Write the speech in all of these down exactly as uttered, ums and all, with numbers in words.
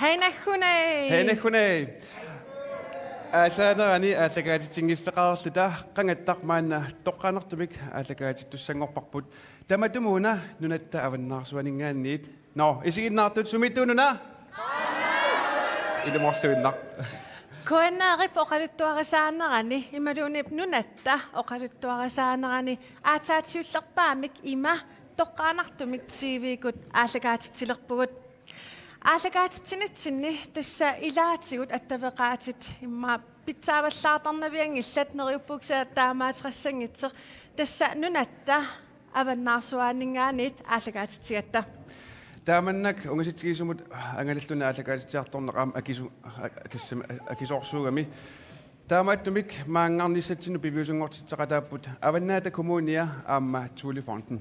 Hej Naggunaq. Hej Naggunaq. Aallaanerani aallakaatitsinngilluinnarluta qangattaq maanna toqqaannartumik aallakaatittussanngorparput. Tamatumuuna Nunatta Avannaarsuaninngaanniit. Nå, isiginnaartut, sumiittuunnuna? Ilumoorluinnaq. K N R-ip oqaluttuarisaanerani imaluunniit Nunatta oqaluttuarisaanerani aatsaat siullerpaamik ima toqqaannartumik T V-kkut aallakaatitsilerpugut. Aallakaatitsinitsinni tassa ilaatigut attaveqaatit immaqa pitsaavallaartarnavianngillat, neriuppunga kisianni taamaattoqassanngitsoq, tassa Nunatta Avannaarsuaninngaanniit aallakaatitsigatta. Taamannak ungasitsigisumut angalalluni aallakaatitsiartorneq aamma akisu-, a-, tassami a-, akisoorsuugami. Taamaattumik maanngarnissatsinnut piviusunngortitseqataapput Avannaata Kommunia aamma Thulefonden.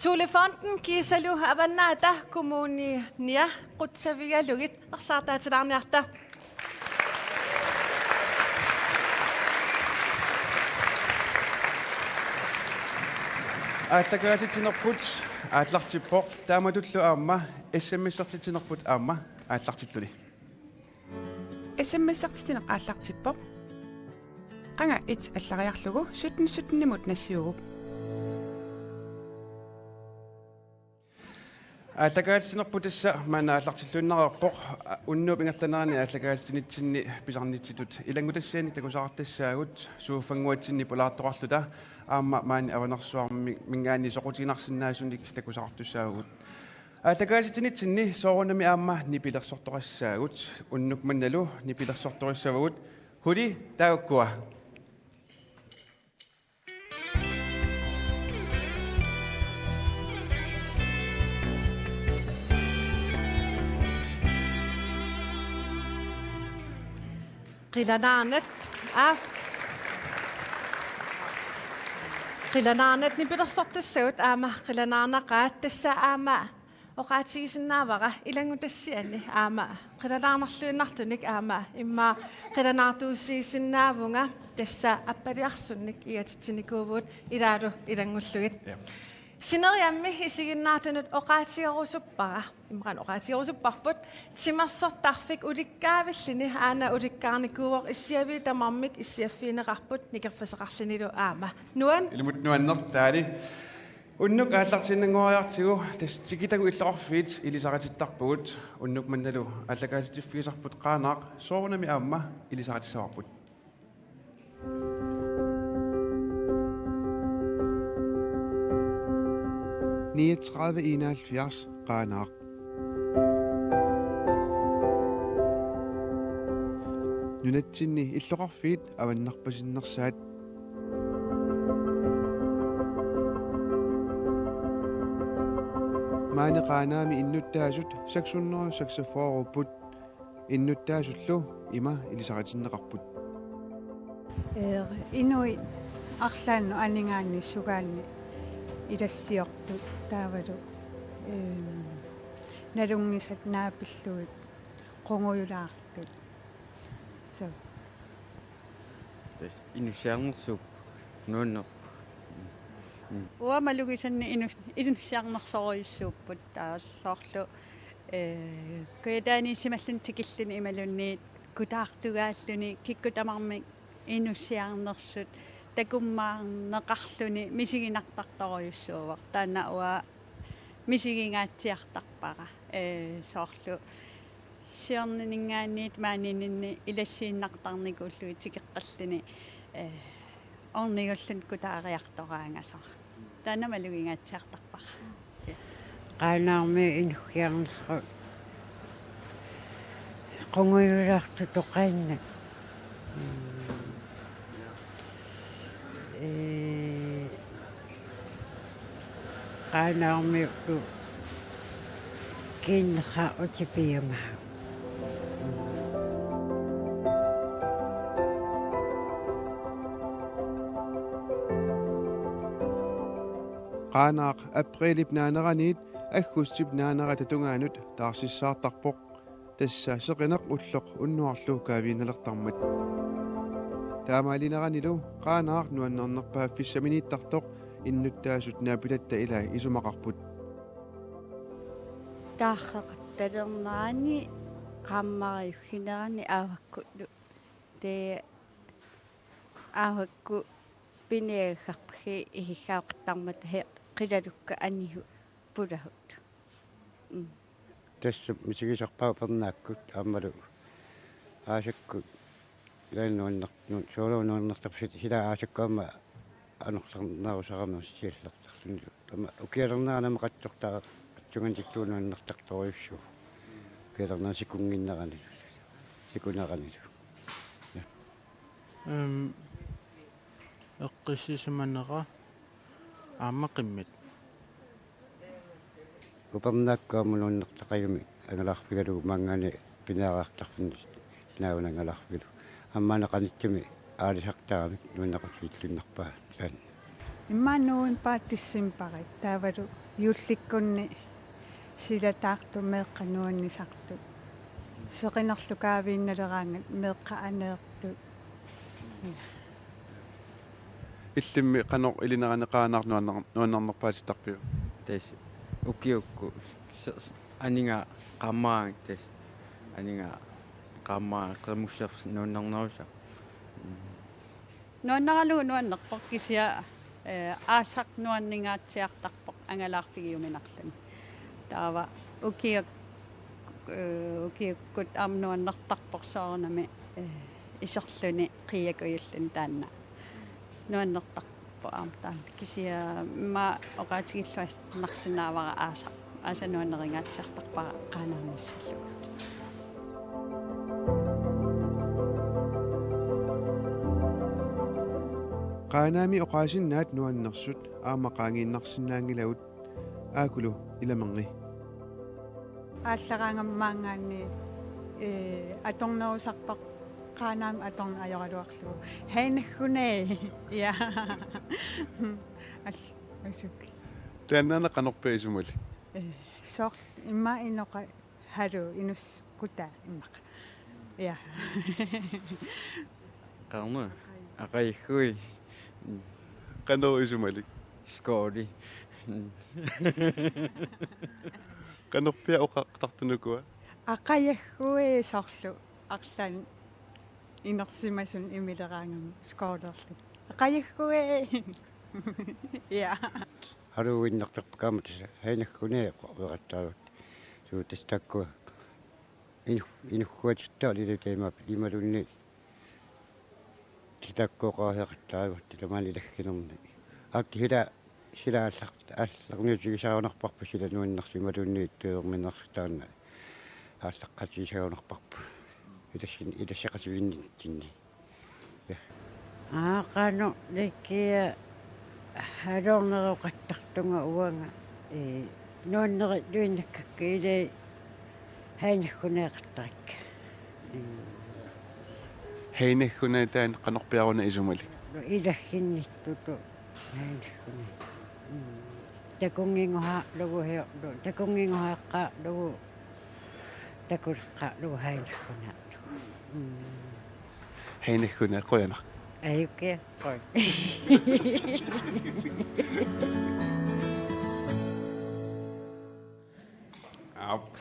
Thulefonden kiisalu Avannaata Kommunia qutsavigalugit arsaartaatilaarniarta. Aallakaatitsinerput aallartippoq, taamatullu aamma S M S-ertitsinerput aamma aallartilluni. S M S-ertitsineq aallartippoq. Qanga et allariarlugu sytten sytten-imut nassiuguuk. Aallakaatitsinerput tassa maanna aallartilluinnarpoq. Unnuup ingerlanerani aallakaatitsinitsinni pisarnitsitut ilanngutassianik takusaqartassaagut, suuffannguatsinni pulaartoqarluta aamma maani Avanersuarminngaanniit soqutiginarsinnaasunik takusaqartussaavugut. Aallakaatitsinitsinni soorunami aamma nipilersortoqassaagut. Unnuk mannalu nipilersortorissavagut. Huli, taagukkua. Qilanaarnat. Aa. Qilanaarnat nipilersortussagut aamma qilanaarnaqaat, tassa aamma oqaatigisinnaavara ilanngutassiani aamma qilanaarnarluinnartunik aamma immaqa qilanaartuussiisinnaavunga, tassa appaliarsunnik iatitsinikuuvugut ilaalu ilanngullugit. Ja. Sineriammi isiginnaartunut oqaatigerusuppara, immaqa oqaatigerusupparput, timersortarfik ulikkaavilluni aana ulikkaarnikuuvoq, issiaviit tamarmik issiaffigineqarput nikerfisaqarlunilu aamma. Nuan? Ilumut nuanneq taali. Unnuk aallartiinnanngoriartigu tassa tikitagut illoqarfiit ilisaritittarpagut, unnuk mannalu aallakaatitsiffigisarput Qaanaaq soorunami aamma ilisaritissavarput. Niogtredive enoghalvfjerds, Qaanaaq. Nunatsinni illoqarfiit avannarpasinnersaat. Maani Qaanaami innuttaasut seks hundrede seksogfyrre-upput. Innuttaasullu ima ilisaritinneqarput. Ee, inuit arlaannut aningaanniit sugaanni ilassiortut taavalu, ee, nalunngisat naapillugit qungujulaartut. So. Tassa inussiarnersuupput nuanneq. Mm. Uanga malugisannik inus-, inussiarnersorujussuupput, taava soorlu, ee, Kujataaniissimalluni tikilluni imaluunniit kutaartugaalluni kikkut tamarmik inussiarnersut takumaarneqarluni misiginartartorujussuuvoq. Taanna uanga misigingaatsiartarpara, ee, soorlu siornaninngaanniit maaniinninni ilassiinnartarnikuullugit tikeqqalluni, ee, ornigulluni kutaariartoraangasoq. Taanna malugingaatsiartarpara. Qaanaarmi inussiarnersut qungujulaartut toqaannaq. Mm. Ee, Qaanaarmiuttut kiinnerra utipiuma. Qaanaaq aprilip naaneraniit aggustip naanerata tungaanut taarsissaartarpoq. Tassa seqineq ulloq unnuarlu kaaviinnalertarmat. Taamaalineranilu Qaanaaq nuannernerpaaffissaminiittartoq innuttaasut naapilatta ilai isumaqarput. Taarseqattalernerani Qaammariussinerani aavakkullu. Tee aavakkut piniagassarpassi isigissaqartarmata he-, qilalukkat anigut pulagut. Mm. Tassa misigisarpaat upernaakkut aammalu aasakkut ilaanni nuanner-, nu-, soorlu nuannertarput sit-, sila aasakkut aamma anorlernerusarami siallertarluni. Aamma ukialernerani aamma qatsortaa qatsungantiktuunuannertartorujussuuvoq. Ukialernerani sikunnginneranilu. Sikuneranilu. Ja. Ehm, eqqissisimanera aamma qimmit. Upernaakkut aamma nuannertaqigami angalaarfigalugu maanngaanniit pinaariartarfinni naavun angalaarfigalugu. Aamma qanittumi aalisartaramik nuannequtsigilluinnarpaa taanna. Immaqa november december taavalu juullikkunni silataartut meeqqat nuannisartut. Seqinerlu kaaviinnaleraangat meeqqat aneertut. Illimmi qanoq ilinerani Qaanaaq nuanner-, nuannernerpaatittarpiuk? Tassa ukiukkut se-, se-, aninga qaammaraangat tassa aninga qaammaraangat qimussersi nuannernerusaq. Nuanneralugu nuannerpoq kisianni, eh, aasaq nuanningaatsiartarpoq angalaarfigiuminarluni. Taava ukiuk-, eh, ukiukkut aamma nuannertarpoq soorunami, eh, iserluni qiiakujulluni taanna. Nuannertarpoq aamma taanna. Kisianni immaqa oqaatigilluinnarsinnaavara aasaq. Aasaq nuanneringaatsiartarpara Qaanaamiissallugu. Qaanaami oqaasinnaat nuannersut aamma qaangiinnarsinnaanngilagut. Aakulu ilamerngi. Aallaraangama maanngaanniit, eh, atornerusarpara Qaanaami atorneq ajoraluarlugu. Hej Nagguna. Ja. Al-, asuki. Taannaana qanorpiaq isumalik? Eh, soorlu immaqa inoqa hallo inuskutaa immaqa. Ja. Qanoq? Aqajaggui. Qanoq isumalik? Skåli. Qanorpiaq oqartartunukua? Aqajaggui soorlu arlaannik inersimasunut imileraangama skålerlunga. Aqajaggui. Ja. Haluinnartarpakka aamma tassa Hej Nagguna oqattaavat. Suu tassa taakkua inu-, inugguatittaaq lilitaimap imaluunniit titaakku oqaaseqattaavat tamaani ilagginerni. Aap sila, sila aallar-, aallarniutigisarunarparput sila nuannersut imaluunniit tuerminersu taanna aallaqqaatigisarunarparput. Ilassin-, ilassaqatigiinnitsinni. Ja. Aa, qanoq likia halorneroqattartunga uanga, ee, nuannerilluinnakkakka ilai Hej Nagguna oqartarakka. Mm. Hej Nagguna taanna qanorpiaruna isumalik? Ilagginnittutut Hej Nagguna. Mm. Takunnginngusaarlugu hiorlu, takunnginngusaqqaarlugu, takuleqqaarlugu Hej Nagguna. Mm. Hej Nagguna, qujanaq. Ajukiaq, qujan. Aap.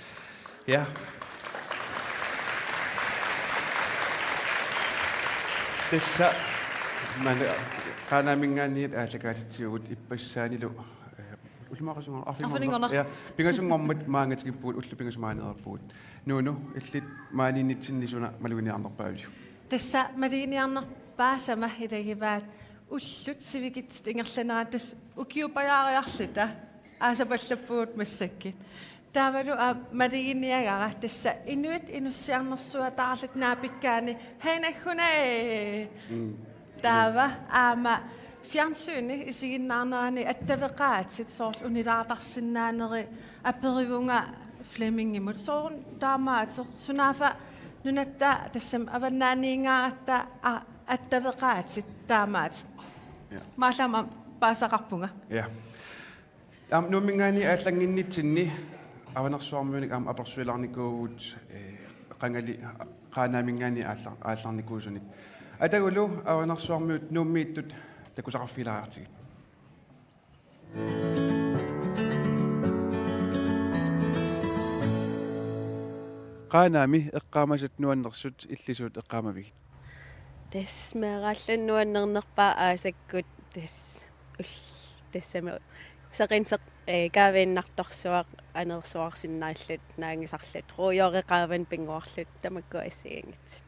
Ja. Tassa maani Qaanaaminngaanniit aallakaatitsivugut ippassaanilu, eh, ullumikkut arfininngorneq. Arfininngorneq. Ja, pingasunngormat maanga tikippugut, ullut pingasut maaniippugut. Nuunu, illit maaniinnitsinni suna maluginiarnerpaaviuk? Tassa maluginiarnerpaasama ilagivaat ullut sivikitsuttut ingerlaneranni tassa ukiupajaariarluta aasapallappugut massakkut. Taavalu, aa, maluginiagara tassa inuit inussiarnersuataarluta naapikkaanni Hej Nagguna. Mm. Taava aamma fjernsyni isiginnaarnerani attaveqaatit soorlu unilaartarsinnaaneri aperivunga Flemmingimut soorlu taamaateq sunaaffa nunatta tassami avannaaniingaaratta a-, attaveqaatit taamaatit. Ja. Maallama paasisaqarpunga. Ja. Aamma Nuumminngaanniit aallannginnitsinni Avanersuarmiunik aamma apersuilaarnikuuvugut, eh, qangali Qaanaaminngaanniit aallar-, aallarnikuusunik. Atagulu Avanersuarmiut Nuummiittut takusaqarfigilaariartigit. Qaanaami eqqaamasat nuannersut illit suut eqqaamavigit? Tassa meeraalluni nuannernerpaaq aasakkut tassa ul-, tassami seqineq, ee, kaaviinnartorsuaq anersuarsinnaallutik naangisarlutik ruujoreqaavani pinnguarlutik tamakku assigiinngitsut.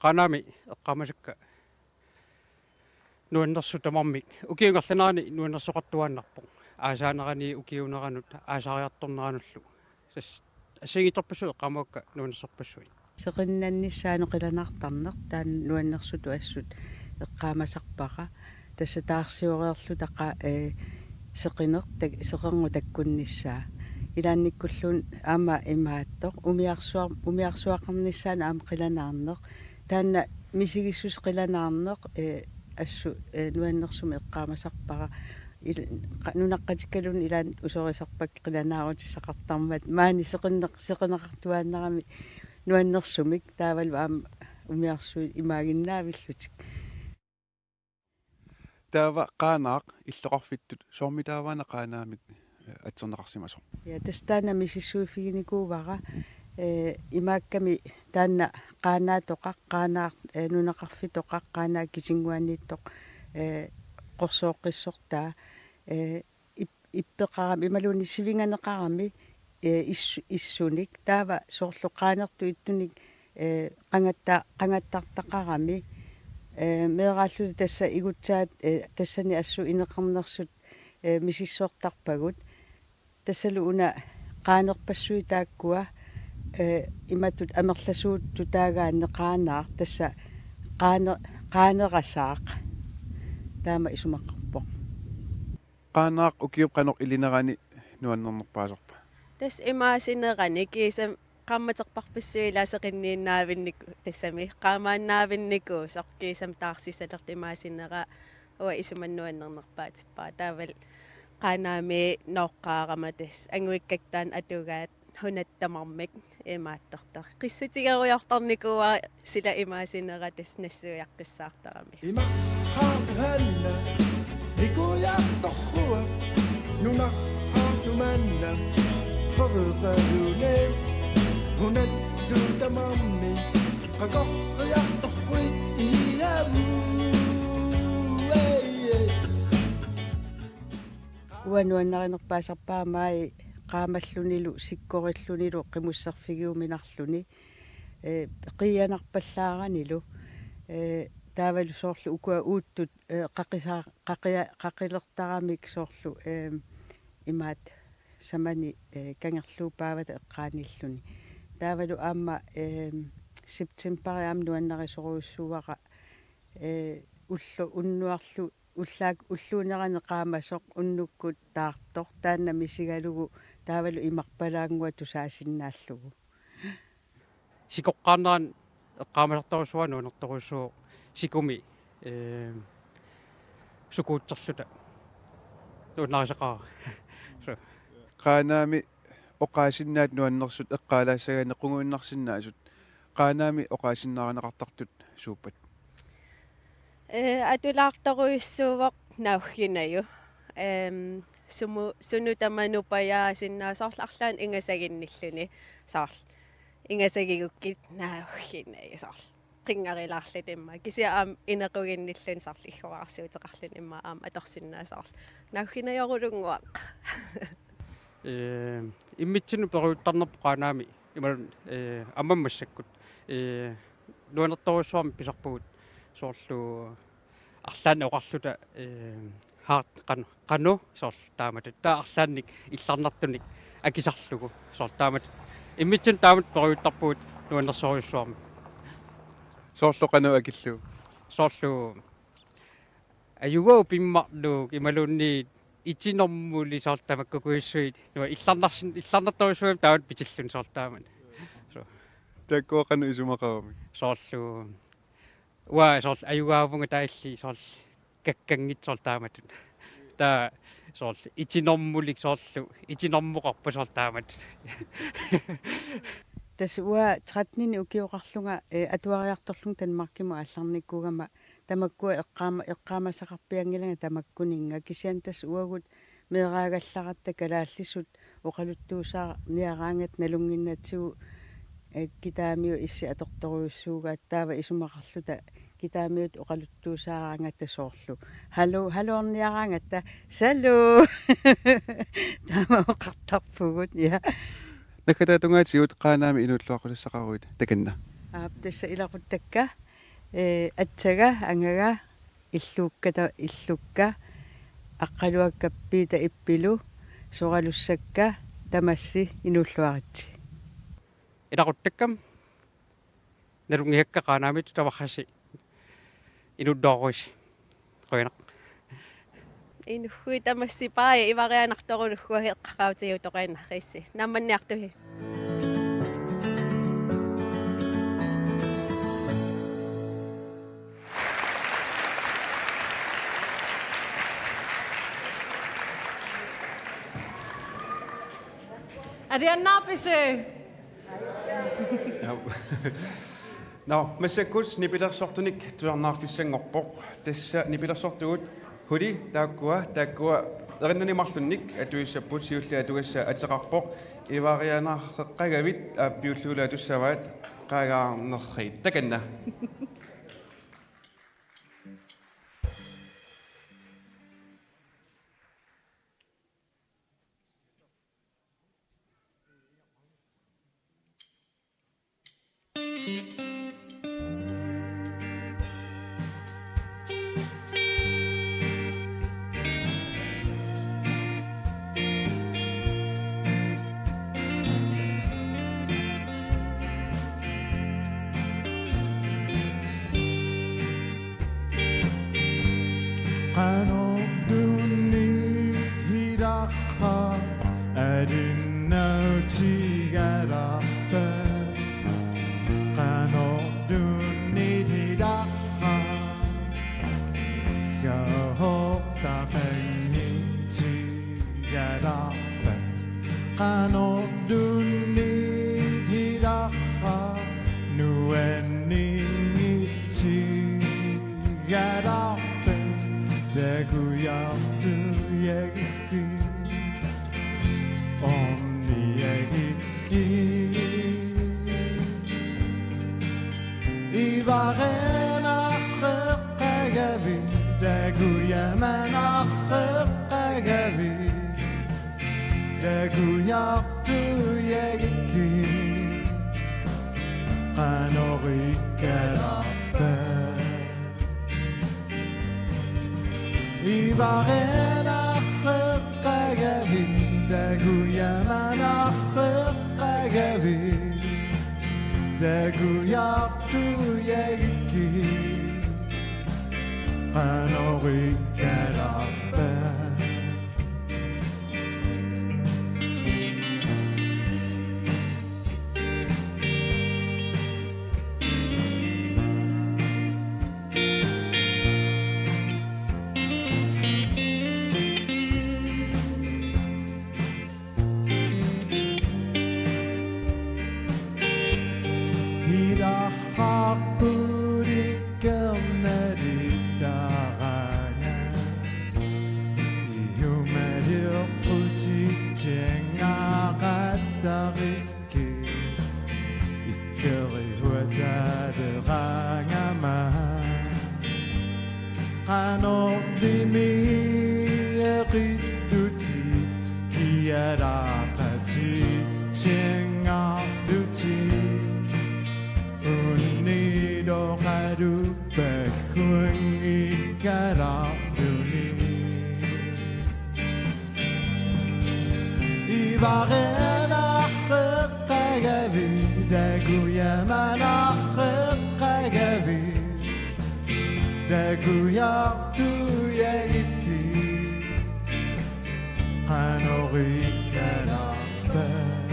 Qaanaami eqqaamasakka nuannersut tamarmik ukiup ingerlanerani nuannersoqartuaannarpoq. Aasaanerani ukiuuneranut aasaariartorneranullu. Tassa assigiinngitsorpassuit eqqaamavakka nuannersorpassuit. Seqinnannissaanut qilanaartarneq taanna nuannersutut assut eqqaamasarpara. Tassa taarsioreerluta qa-, ee, seqineq tak-, seqernup takkunnissaa. Ilaannikkulluunniit aamma imaattoq umiarsuar-, umiarsuaqarnissaanut aamma qilanaarneq. Taanna misigissuseq qilanaarneq, ee, assut, ee, nuannersumik eqqaamasarpara. Il-, qa-, nunaqqatikkaluunniit ilaanni usorisarpakka qilanaarutissaqartarmata maani seqinneq-, seqineqartuaannarami nuannersumik taavalu aamma umiarsuit imaaginnaavillutik. Taava Qaanaaq illoqarfittut soormi taavaana Qaanaamik, eh, atserneqarsimasoq? Ja, tassa taanna misissuiffiginikuuara, eh, imaakkami taanna Qaanaatoqaq, Qaanaaq, eh, nunaqarfitoqaq, Qaanaaq kisinnguaniittoq, eh, qorsooqqissortaa, eh, ip-, ippeqarami, imaluunniit sivinganeqarami, eh, is-, issunik. Taava soorlu qaanertut ittunik, eh, qangatta-, qangattartaqarami, eh, meeraalluta tassa igutsaat, eh, tassani assut ineqarnersut, eh, misissortarpagut. Tassalu una qaanerpassuit taakkua, eh, imatut amerlasuuttut taagaanni Qaanaaq tassa qaane-, qaanerasaaq. Taama isumaqarpoq. Qaanaaq ukiup qanoq ilinerani nuannernerpaasarpa? Tassa imaasinerani kiisami qaammaterparpassuit ilaa seqinniinnaavinniku-, tassami qaamaannaavinnikuusoq kiisami taarsisalertoq imaasinera uanga isumanna nuannernerpaatippara. Taavalu Qaanaami nooqqaarama tassa anguikkakka taanna atugaat hunat tamarmik imaattortaq. Qissutigerujoortarnikuuara sila imaasinera tassa nassuiaqqissaartarami. Imaqarhanna nikujartorrua nunarhaartumanna qerreqarune hunattu tamarmi qakorriartorruit iiavu. Uanga nuannarinerpaasarpara maani qaamallunilu sikkorillunilu qimusserfigiuminarluni, eh, qiianarpallaaranilu, eh, taavalu soorlu ukua uuttut, eh, qaqisa-, qaqia-, qaqilertaramik soorlu, eh, imaat samani, eh, kangerluup paavata eqqaanilluni. Taavalu aamma, eh, septembari aamma nuannarisorujussuuara, eh, ullu-, unnuarlu ullaak ulluunerani qaamasoq unnukkut taartoq taanna misigalugu taavalu imarpalaannguaq tusaasinnaallugu. Sikoqqaarnerani eqqaamasartorujussuuara nuannertorujussuuvoq sikumi, eh, sukuutserluta. Nuannarisaqaara. Suu. Qaanaami oqaasinnaat nuannersut eqqaalaassagaanni qunguinnarsinnaasut. Qaanaami oqaasinnaagineqartartut suuppat? Eh, atulaartorujussuuvoq Nauhinaju. Ehm, sumu-, sunut tamanut pajaasinnaasut soorlu arlaannik ingasaginnilluni. Soorlu ingasagigukkit Nauhinaju soorlu. Qinngarilaarluta immaqa. Kisianni aamma inequginnilluni soorlu igguararsuuteqarluni immaqa aamma atorsinnaasut soorlu Nauhinajorulunnguaq. Eh, immitsinnut perujuttarnerput Qaanaami imaluunniit, eh, aamma massakkut, eh, nuannertorujussuarmik pisarpugut soorlu arlaannik oqarluta, eh, haart qanu, qanu soorlu taamatut. Taava arlaannik illarnartunik akisarlugu soorlu taamatut. Immitsinnut taamatut perujuttarpugut nuannersorujussuarmik. Soorlu qanoq akillugu? Soorlu ajugaavoq pimmarlugu imaluunniit itinermulli soorlu tamakkukujussuit. Nuann-, illarnarsin-, illarnartorujussuarmik taamatut pitilluni soorlu taamatut. Suu. Taakkua qanoq isumaqaramik? Soorlu uanga soorlu ajugaavunga taava illit soorlu kakkanngitsoq soorlu taamatut. Taava soorlu itinermulik soorlu itinermoqarpoq soorlu taamatut. Tassa uanga tretteninik ukioqarlunga, eh, atuariartorlunga Danmarkimut aallarnikuugama tamakkua eqqaama-, eqqaamasaqarpianngilanga tamakkuninnga. Kisianni tassa uagut meeraagallaratta kalaallisut oqaluttuusaarniaraangata nalunnginnatsigu eh, kitaamiut issi atortorujussuugaat, taava isumaqarluta kitaamiut oqaluttuusaaraangatta soorlu: Hallo, halloorniaraangatta: Saluu! Taama oqartarpugut, ja. Naggataata tungaatigut Qaanaami inuulluaqqusassaqaruit, takanna. Aap, tassa ilaquttakka, eh, aatsaat, angaat, illuukkata, illuukkat, aqqaluakkat Piita Ippilu, soralussakka tamassi, inuulluaritsi. Ilaquttakka, nalunngisakka Qaanaamiittut tamarsi inuulluaruisi. Qujanaq. Inuuguit tamassi, baaj ivarianartorujussuugut, eqqaaqaatigut toqaannarisi. Naammanniartusi. Alianaarpisi? Nå, massakkut nipilersortunik tusarnaarfissanngorpoq. Tassa nipilersortugut Huli taakkua, taakkua erinnani marlunnik atuissapput, siulliit atugassat ateqarpoq. Ivarianareqqagavit aappiullugu atussavaat, qaangaarnerrit, takanna. Qanortuunniit hilarpara, alinnautigalarpat. Qanortuunniit hilarpara, qahortaqanngitsugalarpat. Qanortuunniit hilarpara, nuanninngitsigalarpat. Takujartujagikkit, orniagikkit. Ivarianareqqagavit, takujamannareqqagavit, takujartujagikkit, qanoq ikkalarpat. Ivarianareqqagavit, takujamannareqqagavit, takujartujagikkit, qanoq ikkalarpat. Hilarpara, pulikkermalittaraangat, ihumalerputitsianngaqattarikkit, ikkerihuataleraangama. Qanormi eqittutit, kialaaqatitsianngorlutit, unniloqaluppakkunngikkalaarluni. Ivarianareqqagavit, takujamannareqqagavit, takujartujagikkit, qanoq ikkalarpat.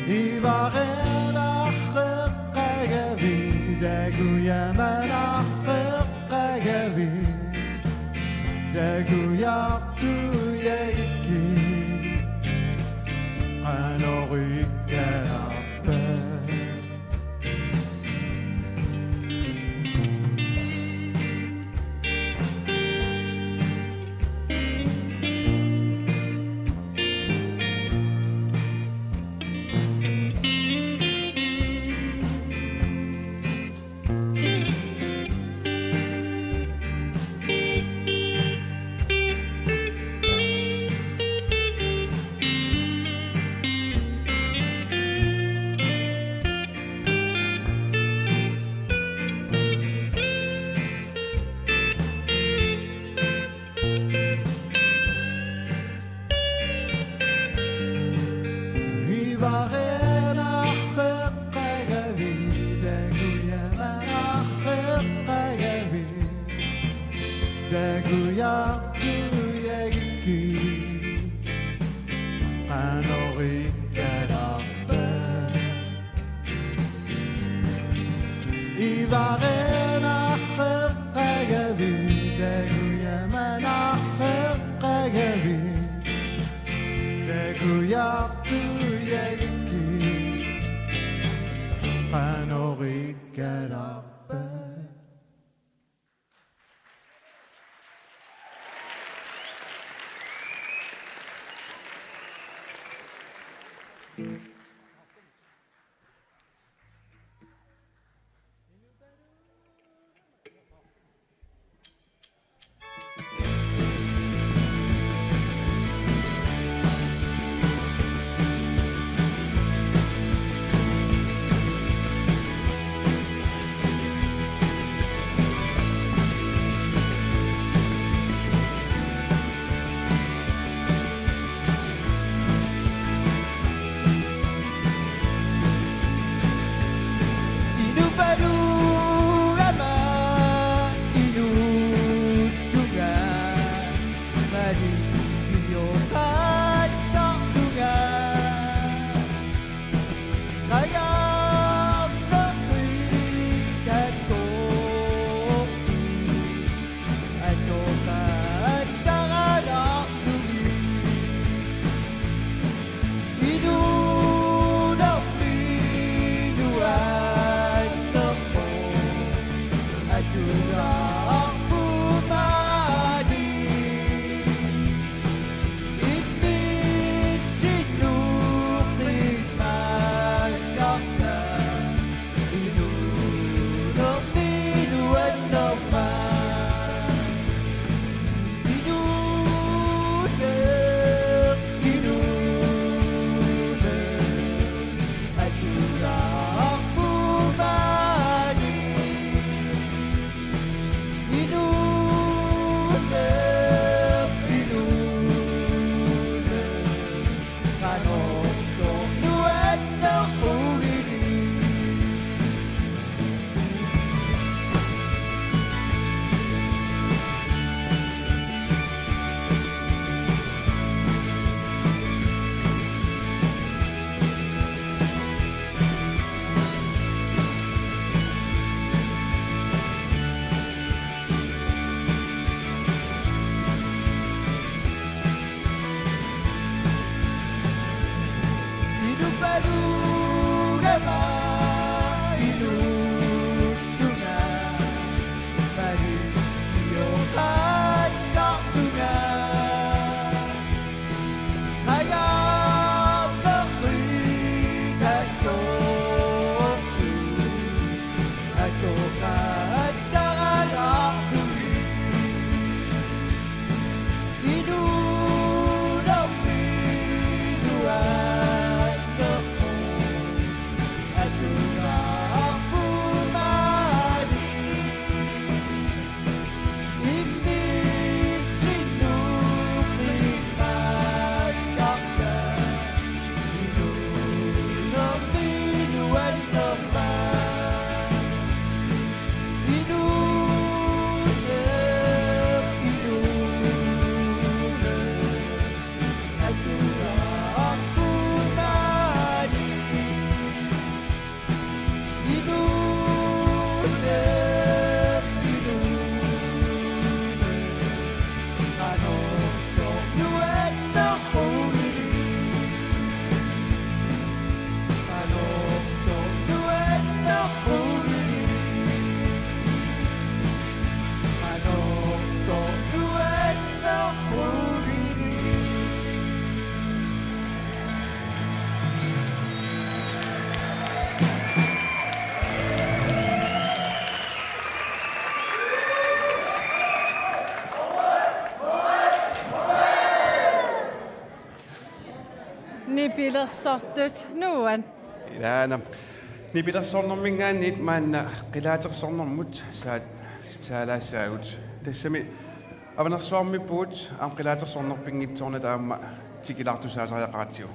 Ivarianareqqagavit, takujamannareqqagavit, takujartujagikkit, qanoq ikkalarpat. Varenarfeqqagavit, takujamanarfeqqagavit, takujartujagikkit, qanorikkalarpat. Inupaluugama inuuttunga, malikkioqattaartunga, qajarnerfiit takkoo Nipilersortut nuann. Ilaana. Nipilersornerminngaanniit maanna qilaatersornermut saa-, saalaassaagut. Tassami Avanersuarmiippugut, aamma qilaatersornerpinngitsoornata aamma tikilaartussaassariaqaratsigu.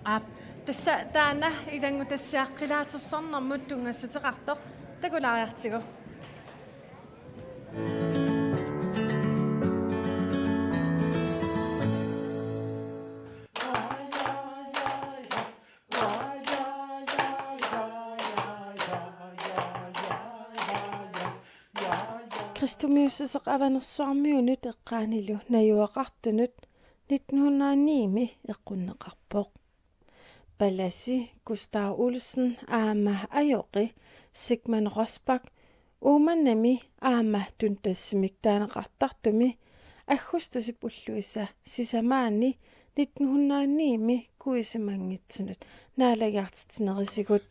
Aap, tassa taanna ilanngutassiaq qilaatersornermut tunngassuteqartoq, takulaariartigu. Kristumiussuseq Avanersuarmiunut eqqaanilu najugaqartunut nitten hundrede og ni-mi eqqunneqarpoq. Palasi, Gustav Olsen aamma ajoqi Sigmand Rosbach Uummannami aamma Tundassimik taaneqartartumi aggustusip ulluisa sisamaanni nitten hundrede og ni-mi kuisimanngitsunut naalagiartitsinerisigut.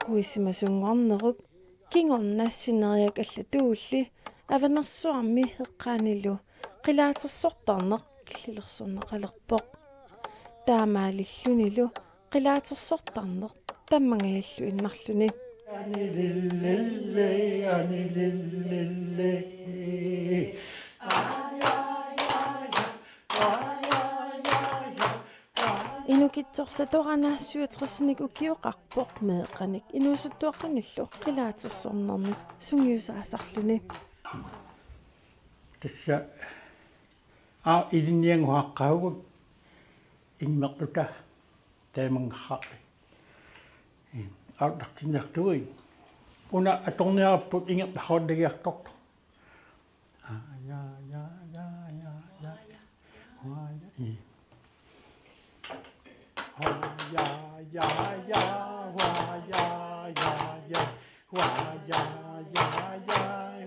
Kuisimasunngorneruk kingorna sineriak allatuulli Avanersuarmi eqqaanilu qilaatersortarneq killilersorneqalerpoq. Taamaalillunilu qilaatersortarneq tammangajaalluinnarluni. Inukitsorsatorana syvogtresinik ukioqarpoq meeqqanik inuusuttuaqqanillu qilaatersornermik sungiusaasarluni. Tassa aa ilinniannguaqqaagut immerluta taamanngarrarli. Aallartinniartuguit. Una atorniarput ingerlahoorlagiartortoq. Aa, ja, ja, ja, ja, ja. Aa, ja, i. Aa, ja, ja, ja, aa, ja, ja, ja. Aa, ja, ja, ja,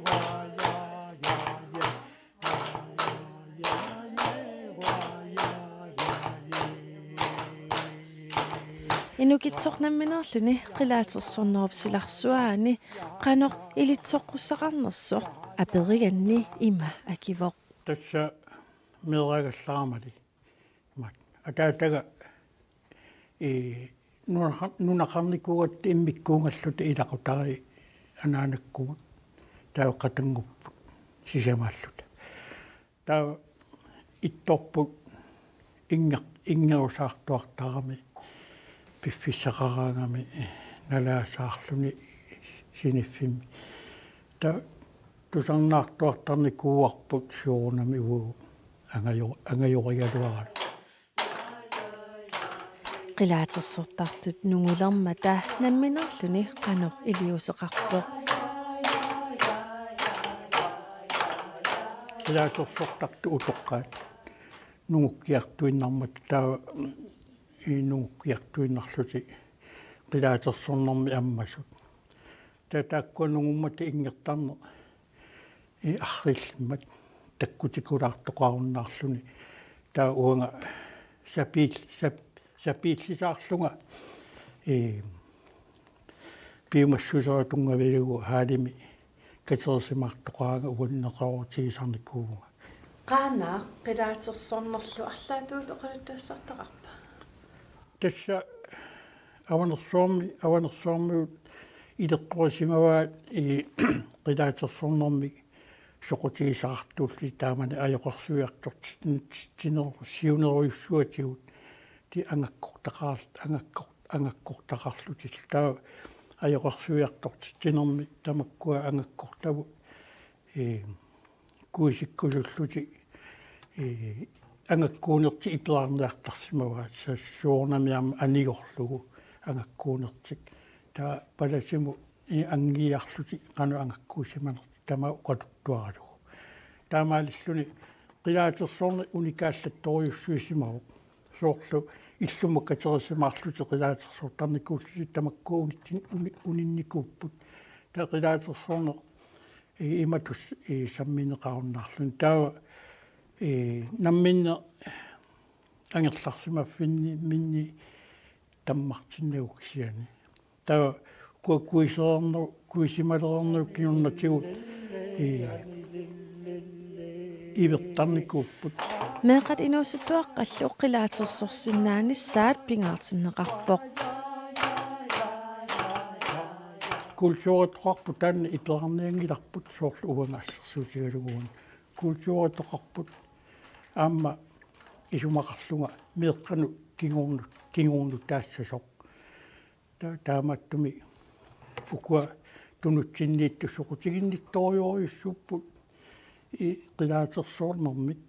aa, ja, ja, ja. Aa, ja, ja, ja, aa, ja, ja, ja. Inukitsoq nammineerluni qilaatersornerup silarsuaani qanoq ilitsoqqussaqarnersoq aperiganni ima akivoq. Tassa meeraagallarmali. Imaat. Ataataga, ee, nunaqar-, nunaqarnikuugatta immikkuugalluta ilaqutariit anaanakkuugut taava qatanngupput sisamaalluta. Taava ittorput inger-, ingerusaartuartarami piffissaqaraangami nalaasaarluni siniffimmi. Taava tusarnaartuartarnikuuarput soorunami uagut angajo-, angajorigaluaraluta. Qilaatersortartut nungulermata nammineerluni qanoq iliuuseqarpoq. Qilaatersortartut utoqqaat nungukkiartuinnarmata taava, ii, nungukkiartuinnarlutik qilaatersornermi ammasut. Taava taakkua nungummata inngertarneq, ii, arriillimmat takkutikulaartoqarunnaarluni. Taava uanga sapiil-, sap-, sapiillisaarlunga, ii, piumassuserup tunngavilugu haalimi katersimaartoqaraangat uanneqaruutigisarnikuuvunga. Qaanaaq qilaatersornerlu arlaatigut oqaluttuassartaqarpa? Tassa Avanersuarmi, Avanersuarmiut ileqqorisimavaat, ii, qilaatersornermik soqutigisaqartuullutik taamani ajoqersuiartortitsinerup siunerujussuatigut, ti angakkortaqar-, angakkor-, angakkortaqarlutik. Taava ajoqersuiartortitsinermi tamakkua angakkortavut, ee, kuisikkusullutik, ee, angakkuunertik iperarniartarsimavaat, sa-, soorunami aamma anigorlugu angakkuunertik. Taava palasimut, ee, anngiiarlutik qanoq angakkuusimanertik tamaat oqaluttuaralugu. Taamaalilluni qilaatersorneq unikaallattorujussuusimavoq. Soorlu illumut katersimaarlutik qilaatersortarnikuullutik tamakkua unitsin-, uni-, uninnikuupput. Taava qilaatersorneq, ii, imatut, ii, sammineqarunnaarluni. Taava, ii, namminneq angerlarsimaffinni, minni tammartinnagu kisianni. Taava ku-, kuisereerneq, kuisimalereerneq kingornatigut, ii, ivertarnikuupput. Meeqqat inuusuttuaqqallu qilaatersorsinnaanissaat pingaartinneqarpoq. Kulturitoqarput taanna iperarnianngilarput soorlu uanga assersuutigalugu uani. Kulturitoqarput aamma isumaqarlunga meeqqanut kingornut, kingornutaassasoq. Ta-, taamaattumik ukua tunutsinniittut soqutiginnittorujorujussuupput, ii, qilaatersornermik.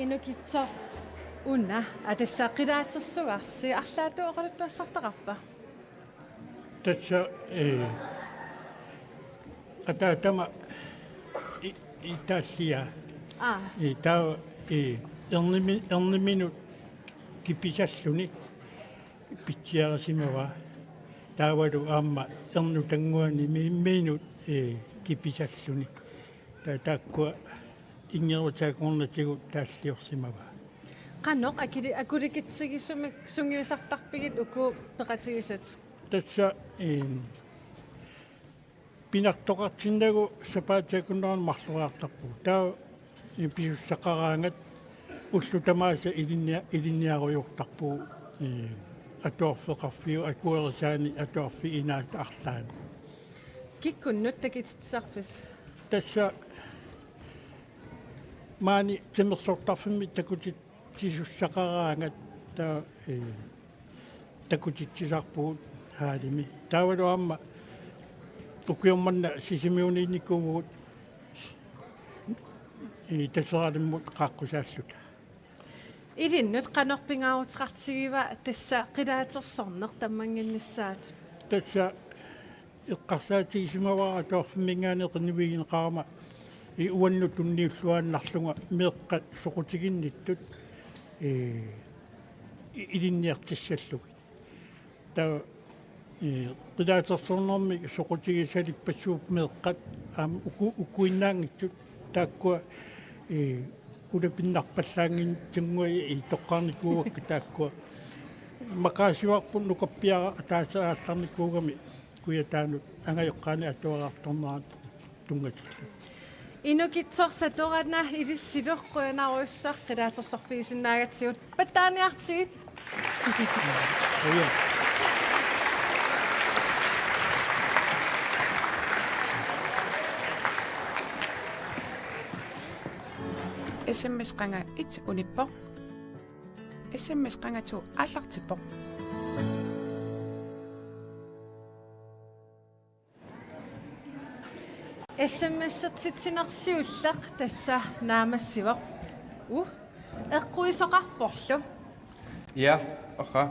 Inukitsoq una, aa, tassa qilaatersugarsi, arlaatigut oqaluttuassartaqarpa? Tassa, ee, ataatama i-, itaallia. Aa. Ee, taava, ee, ernimi-, erniminut kipisalluni pitsiarisimavaa. Taavalu aamma ernutannguani mi-, minut, ee, kipisalluni. Ta-, taakkua ingerutaakornatigut taalliorsimavaa. Qanoq akili-, akulikitsigisumik sungiusartarpigit uku peqatigisatit? Tassa, ee, pinartoqartinnagu sapaatip akunneranut marloriartarpugut. Taava, ee, pisussaqaraangat ullut tamaasa ilinnia-, ilinniarujoortarpugut, ee, atuarfeqarfiup akuerisaani atuarfik inaata arlaanni. Kikkunnut takutitsisarpisi? Tassa maani timersortarfimmi takutitsisussaqaraangat taava, ee, takutitsisarpugut hallimi. Taavalu aamma ukioq manna Sisimiuniinnikuuvugut, ee, Taseralimmut qaaqqusaalluta. Ilinnut qanoq pingaaruteqartigiva tassa qilaatersorneq tammannginnissaanut? Tassa eqqarsaatigisimavara atuarfimminngaanniit qinnuigineqarama, ee, uannut tunniulluaannarlunga meeqqat soqutiginnittut, ee, i-, ilinniartissallugit. Taava, ee, qilaatersornermi soqutigisalippassuupput meeqqat aamma uku-, ukuinnaanngitsut taakkua, ee, ulapinnarpallaanngitsunnguit, ee, toqqarnikuuakka taakkua. Maqaasivarput nukappiaraq ataaseq aallarnikuugami Kujataanut angajoqqaani atuariartornerat tunngatillugu. Inukitsoq Satorana ilissilu qujanarujussuaq qilaatersorfigisinnaagatsigut, pattaaniartigit. Qujan. S M S qanga et unippoq. S M S qanga to aallartippoq. S M S-ertitsineq siulleq tassa naammassivoq. Uh, eqquisoqarporlu. Ja, aha.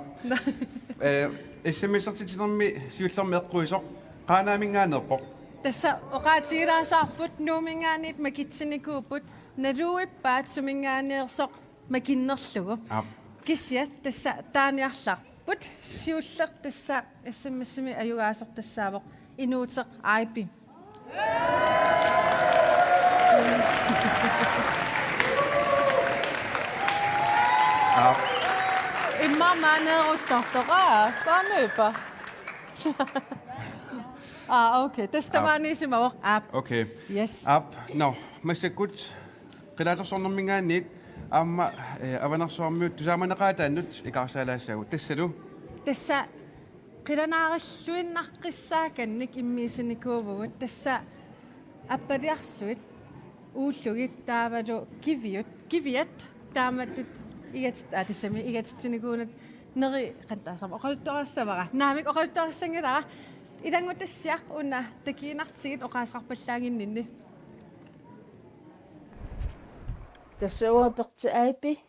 Ee, S M S-ertitsinermi siullermi eqquisoq Qaanaaminngaanneerpoq. Tassa oqaatigilaasaarput Nuumminngaanniit makitsinikuupput, naluippaat suminngaanneersoq makinnerlugu. Aap. Kisianni tassa taaniarlarput, siulleq tassa S M S-imi ajugaasoq tassaavoq inuuteq Aipi. Aap. Immaqa maaneeruttortoq, aa, taanna ippa. Aa, okay. Tassa Aap. Tamaaniisimasoq. Aap. Okay. Yes. Aap. Nå, massakkut qilaatersornerminngaanniit aamma, eh, Avanersuarmiut tusaamaneqaataannut ikaarsaalaassagut. Tassalu? Tassa qilanaarilluinnaqqissaakannik immiussinikuuvugut, tassa appaliarsuit uullugu taavalu kiviut, kiviat taamatut igat-, aa, tassami igatitsinikuunatik neri-, qanoq taasarama, oqaluttuarissavara. Naamik, oqaluttuarissanngilara. Ilanngutassiaq una takuinnartigit oqaaseqarpallaannginninni. Tassa uanga Perti Aipi,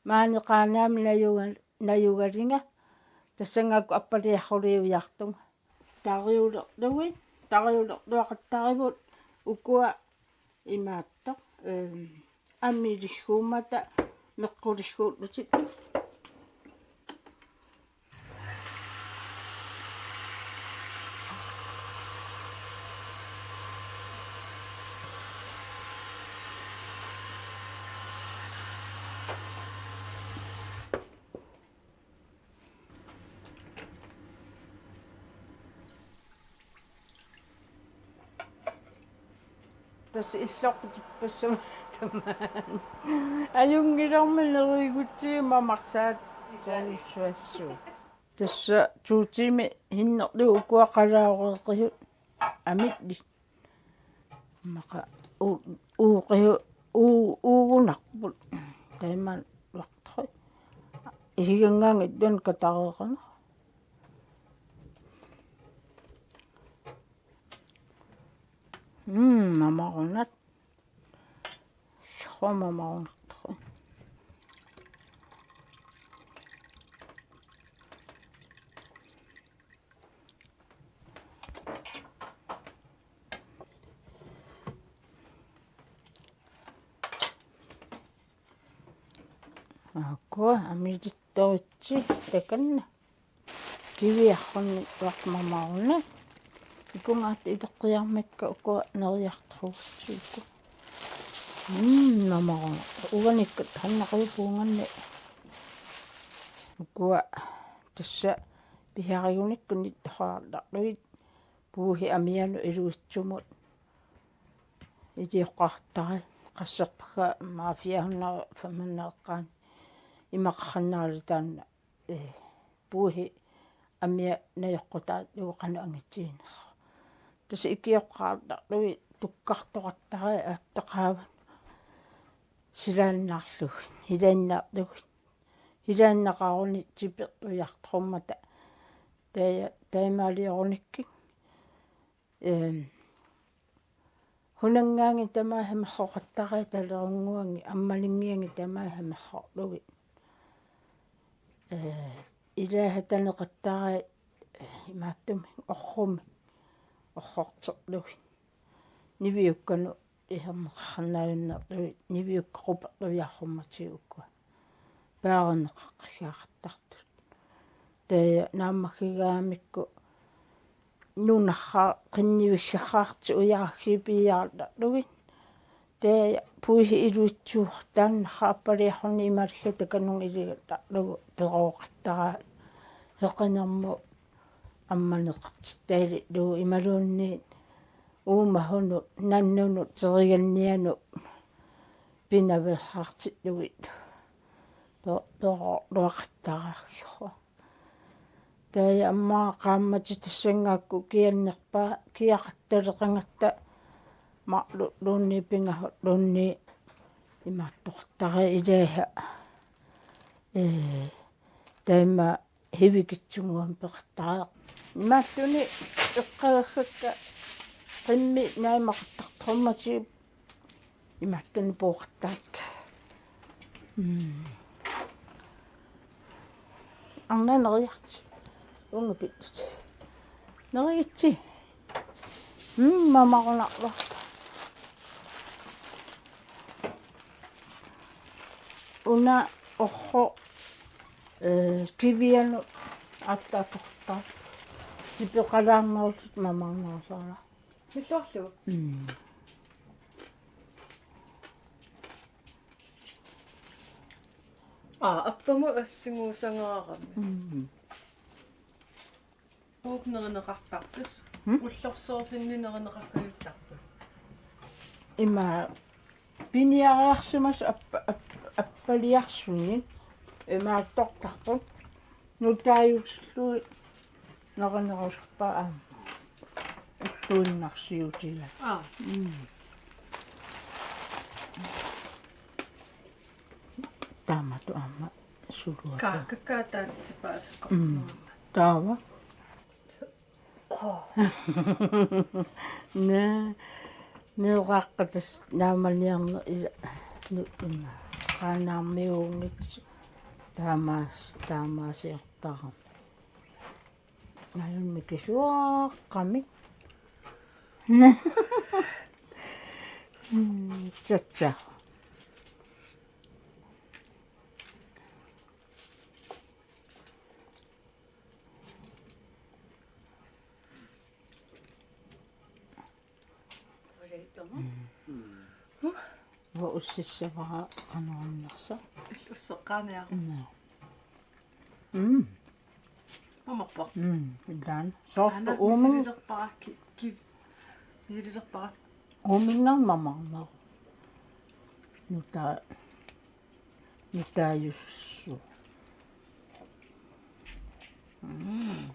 maani Qaanaami najuga-, najugalinga, tassanngaakku appaliarsuliuiartunga. Tariulerlugit, tariulerluaqattarivut ukua imaattoq, ehm, ammiligguummata meqquligguullutik. Tassa illoqatippassuit tamaani. Ajunngilarmi neriugutsigu mamarsaat tuussuassuu. Tassa tuutimi hinnerlu ukua qalaareeqisut amillit. Maqa u-, uuqiu-, uu-, uugunarput. Taima luartoi. Isigangaanngittunik katareeqanera. Mm, mamarunat. Sumut mamarunartoq. Aakkua amilittoritsi takanna. Kiviarrunni uarmamaruna. Ikungaat ileqqiarmikka ukua neriartorujussuupput. Mm, mamaruna. Uanikkat hannaqiupuunganni. Ukua tassa pisariunikkunni toqaartarlugit puuhi amianut iluitsumut. Ilioqqaartari qasserpakka maafiaanna famanneeqqaan imaqarnaalitaanna, eh, puuhi amia najoqqutaat uoqanut angitsiinersoq. Tassa ikioqqaartarlugit tukkartoqattari aattaqaavan silaannarlugit, hilaannarlugit. Hilaannaqaruni tipertujartorummata. Taja-, taamaaliorunikkit. Ehm, hunanngaanni tamaasa merroqattari talerunguanni ammaninngianni tamaasa merrorlugit. Eh, ilaasa taneqattari, eh, imaattumik orrumik orrorterlugit. Niviukkanut iserneqarnaavinnerlugit niviukkaqupertujarrummatigut ukua. Paareneqaqqigaartartut. Taja naammagigaamikku nunarra qinniviggaqaartut ujaragii piiaartarlugit. Taja puisi iluitsuuq taanna appaliarluni imalikka takanunga iligattarlugu perooqattaraa heqinermut ammaneqartittaalillugu imaluunniit uumahunut nannunut terigannianut pinaveersaartillugit pe-, peroorluaqattaraarsuaq. Taja aamma qaammatit tassanngaakku kiannerpaat kiaqattaleqangatta marlulluunniit pingahulluunniit imaattoqattariaqaat ilaasa. Ee, taama hivikitsunnguamik peqattariaqarpoq. Imaattunik eqqagassakka qimmit naamaqattaqarummatigit imaattunik pooqattarakku. Mm. Arnat neriartut. Uunga pittutit. Nerigitsi. Mm, mamarunarluartoq. Una orru, eh, kivianut aatsaat atortaa. Tipeqalaarnerusut mamarnerusaraa. Milluarlugu? Mm. Aa, appamut assiguusaraarami. Mm. Uku nerineqartarput. Hmm? Ullorsiorfinni nerineqarpaluttarput. Ima piniariarsimasut appa-, app-, appaliarsunik imaattortarput. Nutaajussuit nerinerusarpaat aamma. Ulluinnarsiutigaat. Aa. Mm. Taamatut aamma suluata. Kaakkaat taatsipaasakko. Mm. Taava. Naa, meeraaqqat tassa naamaniarneq ila nu-, una. Qaanaarmiuunngitsoq taamaas-, taamaasiortarami. Ajunnik mikisuaqqamik. Tsa, tsa. Uanga ussissavara qanoq innersoq. Usseqqaaniaq. Mm. Mm. Mamarpoq. Mm, ilaan. Soorlu aana uuming-, misililerpara ki-, ki-, misililerpara. Uuminnga mamarneq. Nuta-, nutaajussuaq. Mm.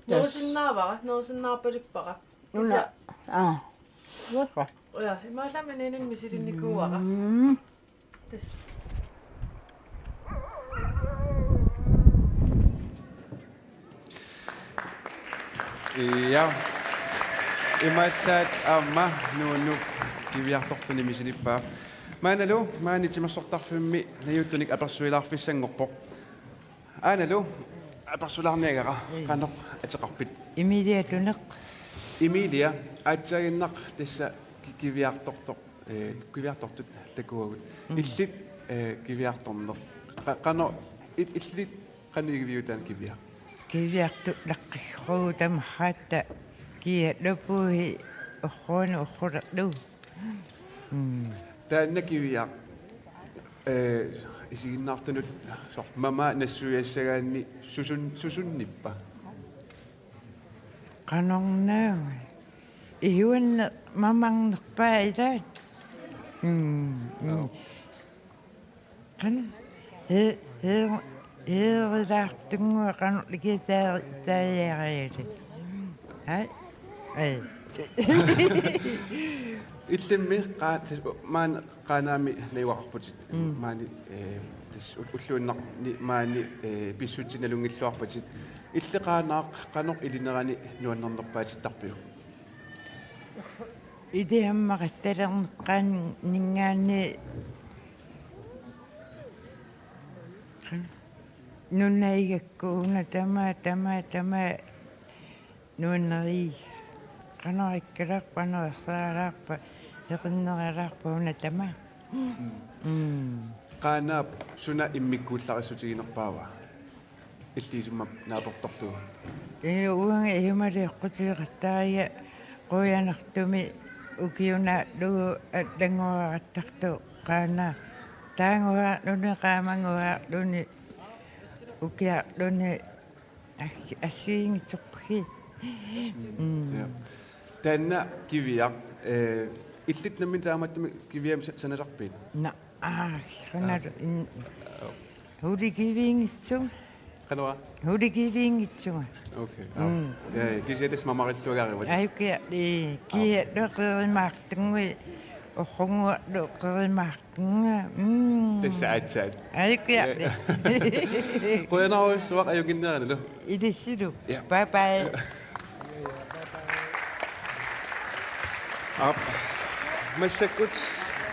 Yes. Nerusinnaavara, nerusinnaarpalippara. Una. Tassa. Aa. Uakka. Ja, imaallami niinin misilinnikuuara. Mm. Tassa. Ja. Imaallaat aamma Nuunup kiviartorluni misilippaa. Maannalu, maani timersortarfimmi najuuttunik apersuilaarfissanngorpoq. Aanalu, Apersulaarniagara. Ii. Qanoq ateqarpit? Emilia Tuneq. Emilia, aatsaaginnaq tassa ki-, kiviartortoq, eh, kiviartortut takuagut. Mm. Illit, eh, kiviartorneq. Qa-, qanoq, il-, illit qanoq ikiviuk taanna kiviaq? Kiviartut laqqikkuugut tamarmik, kialuupput uani uqqulerlugu. Mm. Taanna kiviaq, eh, isiginnaartunut soorlu mamaat nassuiassagaanni susun-, susunnippa? Qanorna. Ihuanne mamarnerpaa ilaat. Mm, mm. Aap. Qanoq? He-, he-, heerilaartunnguaq qanoq likitaa-, taajaariarit. Ai. Ai. Illimmi qaa-, tassa maani Qaanaami najugaqarputit. Mm. Maani, eh, tassa u-, ulluinnarni maani, eh, pissutsit nalunngilluarpatit. Illit Qaanaaq qanoq ilinerani nuannernerpaatittarpiuk? Iliamma qattalerneqqaanninngaanniit nunaigakku una tamaat, tamaat, tamaat nuannerii. Qanoq ikkalaarpa, qanoq ersaralaarpa, eqinneralaarpa una tamaat. Mm. Mm. Qaanaap suna immikkuullarissutiginerpaava? Illit isummat naapertorlugu. Ee, uanga isumaliortutigeqattariga quianartumik ukiunaarlugu allanngoriartartoq Qaanaaq. Taannguarluni, qaamannguarluni, ukiarluni, as-, assigiinngitsorpakka. Mm. Ja. Taanna kiviaq, eh, illit nammineq taamaattumik kiviamik sa-, sanasarpit? Naa, aa, qanoq in-, hulikiviinngitsunga. Qanoq? Hulikiviinngitsunga. Okay. Mm. Ja, ja, kisianni tassa mamarilluagarivat. Ai, kia, eh, kia, aap, loqerimaartunngui, oqqunnguaq loqerimaartunngui. Mm. Tassa aatsaat. Ai, kia. Ja. Qujanarujussuaq ajunnginneranilu. Ilissilu. Ja. Bye bye. Aap. Massakkut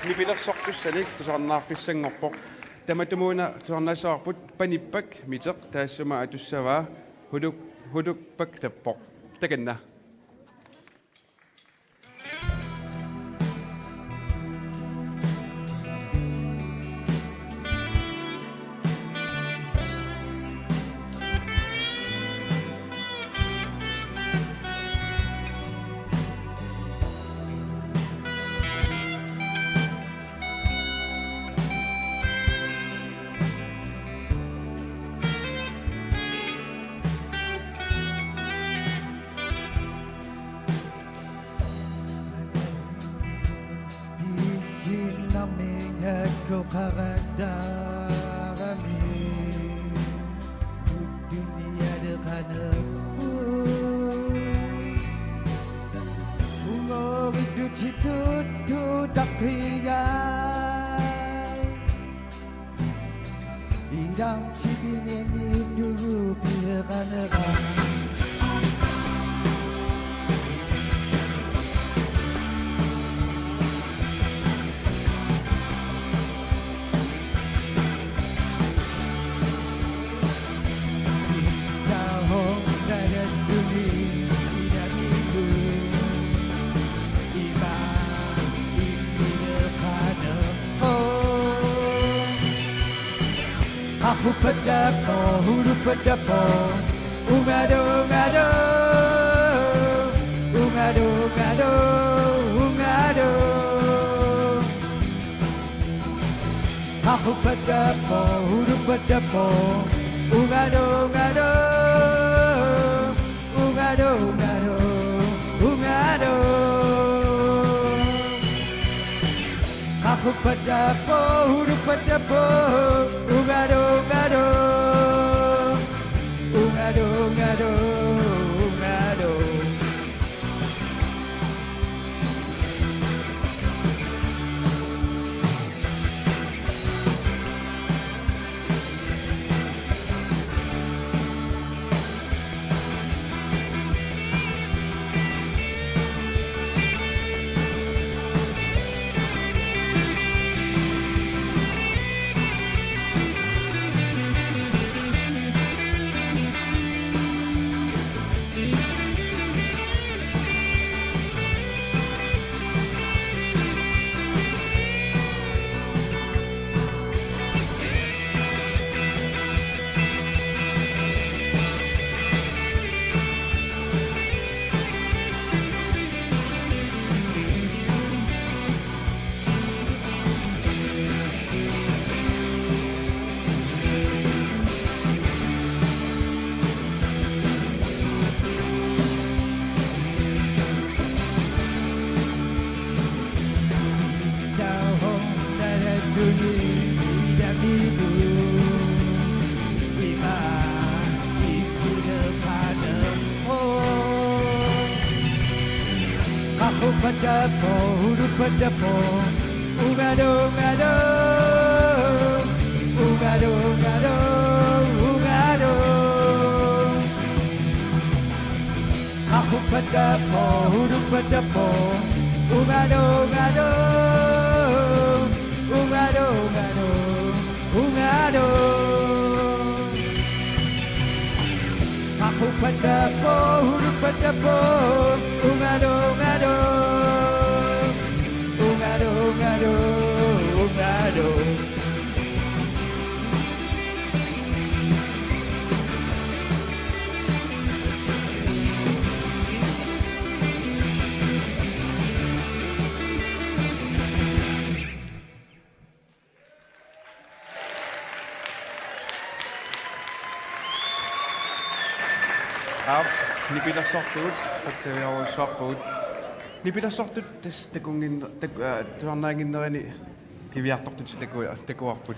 nipilersortussanik tusarnaarfissanngorpoq. Tamatumuuna tusarnaassavarput Panippak Miteq, taassuma atussavaa Huluk-, Hulukpak Tappoq. Takanna. Qaqupatappo, hulupatappo, ungalo, ungalo, ungalo, ungalo, ungalo. Qaqupatappo, hulupatappo, ungalo, ungalo, ungalo, ungalo, ungalo. Qaqupatappo, hulupatappo, ungalo, ungalo, ungalo, ungalo, ungalo. Tapo, hurupatapo, ungalo, ungalo, ungalo, ungalo, ungalo. Ahupatapo, hurupatapo, ungalo, ungalo, ungalo, ungalo, ungalo. Ahupatapo, hurupatapo, ungalo, ungalo, ungalo, ungalo, ungalo. Aap, nipilersortugut, qatsaviarujussuarpugut. Nipilersortut tassa takunnginner-, tak-, aa, tusarnaannginnerini kiviartortut taku-, takuarput.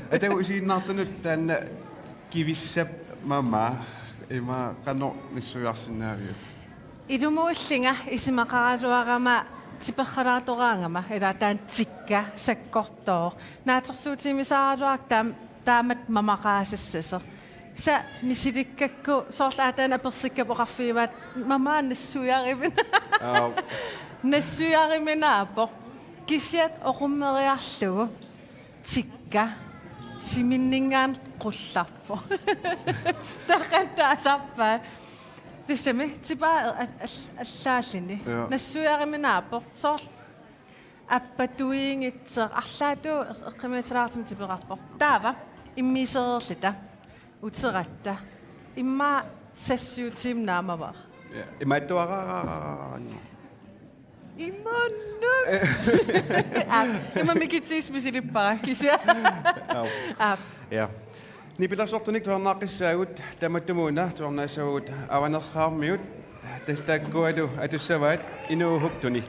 Atagu isiginnaartunut taanna kivissap mama, ima qanoq nassuiarsinnaaviuk? Ilumuullunga isumaqaraluarama tiperralaartoraangama, ila taanna tikka sakkortooq. Naatsorsuutigimisaaraluartoq taam-, taamatut mamaqaasassasoq. Kisianni misilikkakku soorlu aatsaat apersukkappat oqarfigivaat: "Mama, nassuiarimina-, Aap. Nassuiariminaappoq." Kisianni oqummeriarlugu tikka timinninngaanniit qullarpoq. Takanna taasarpaat. Tassami tipaa al-, al-, allaalluni. Joo. Nassuiariminaappoq. Soorlu appatuinngisaq, arlaatigut eqqumiitsuulaartumik tipeqarpoq. Taava immiusereerluta, uteratta, immaqa seks syv timer naamavara. Ja, imaattuaraaraaraaraaranngu. Imaannaq. Aap, ima mikitigisumik misilippara kisianni. Aap. Aap. Ja. Nipilersortunik tusarnaaqqissaagut, tamatumuuna tusarnaassavagut Avanerhaarmiut, tassa taakkualu atussavaat Inuuhup tuni.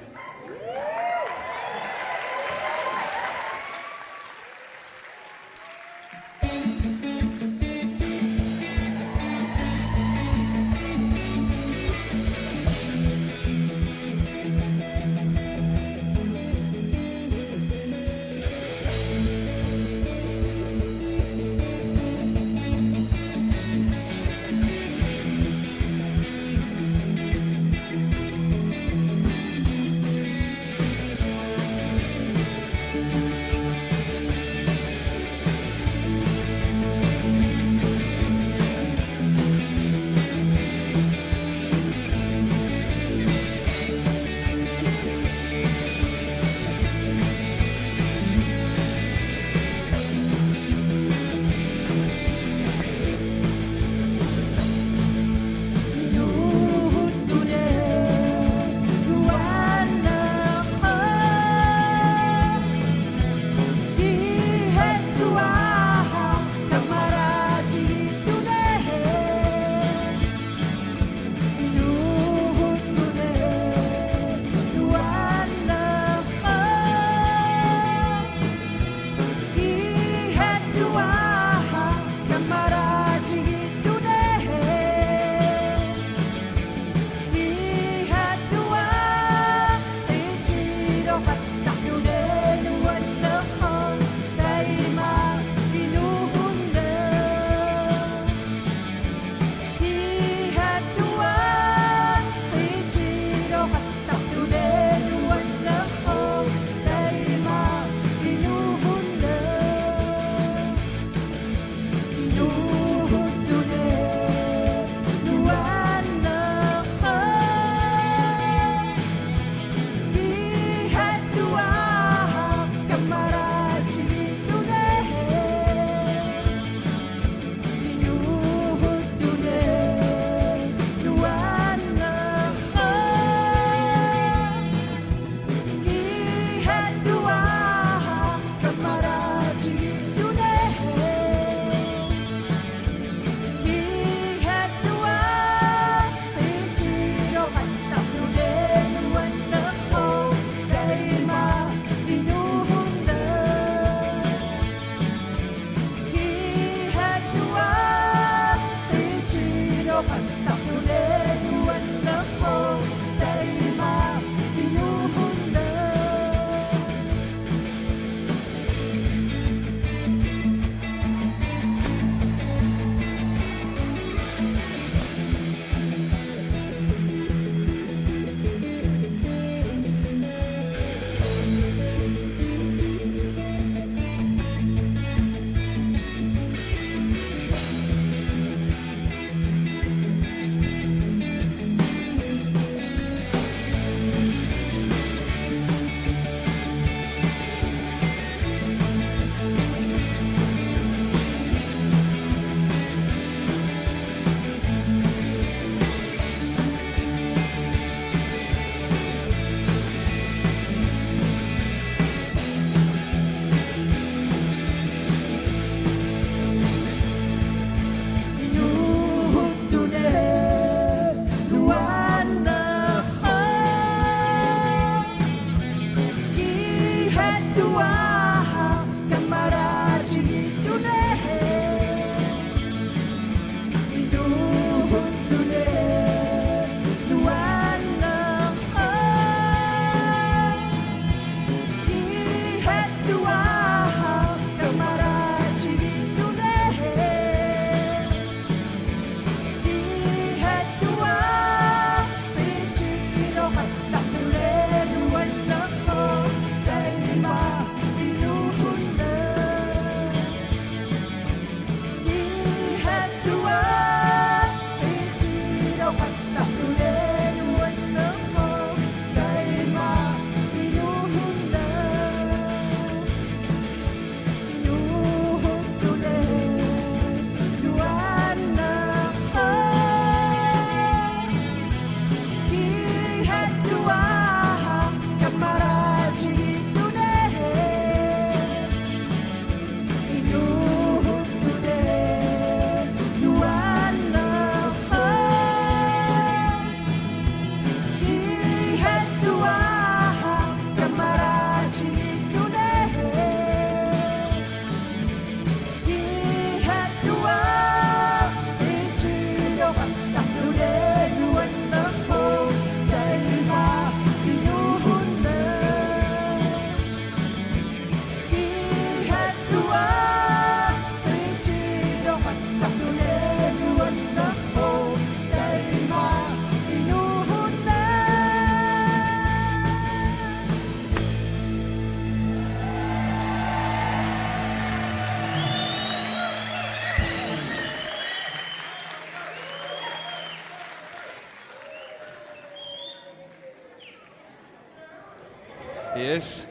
Yes.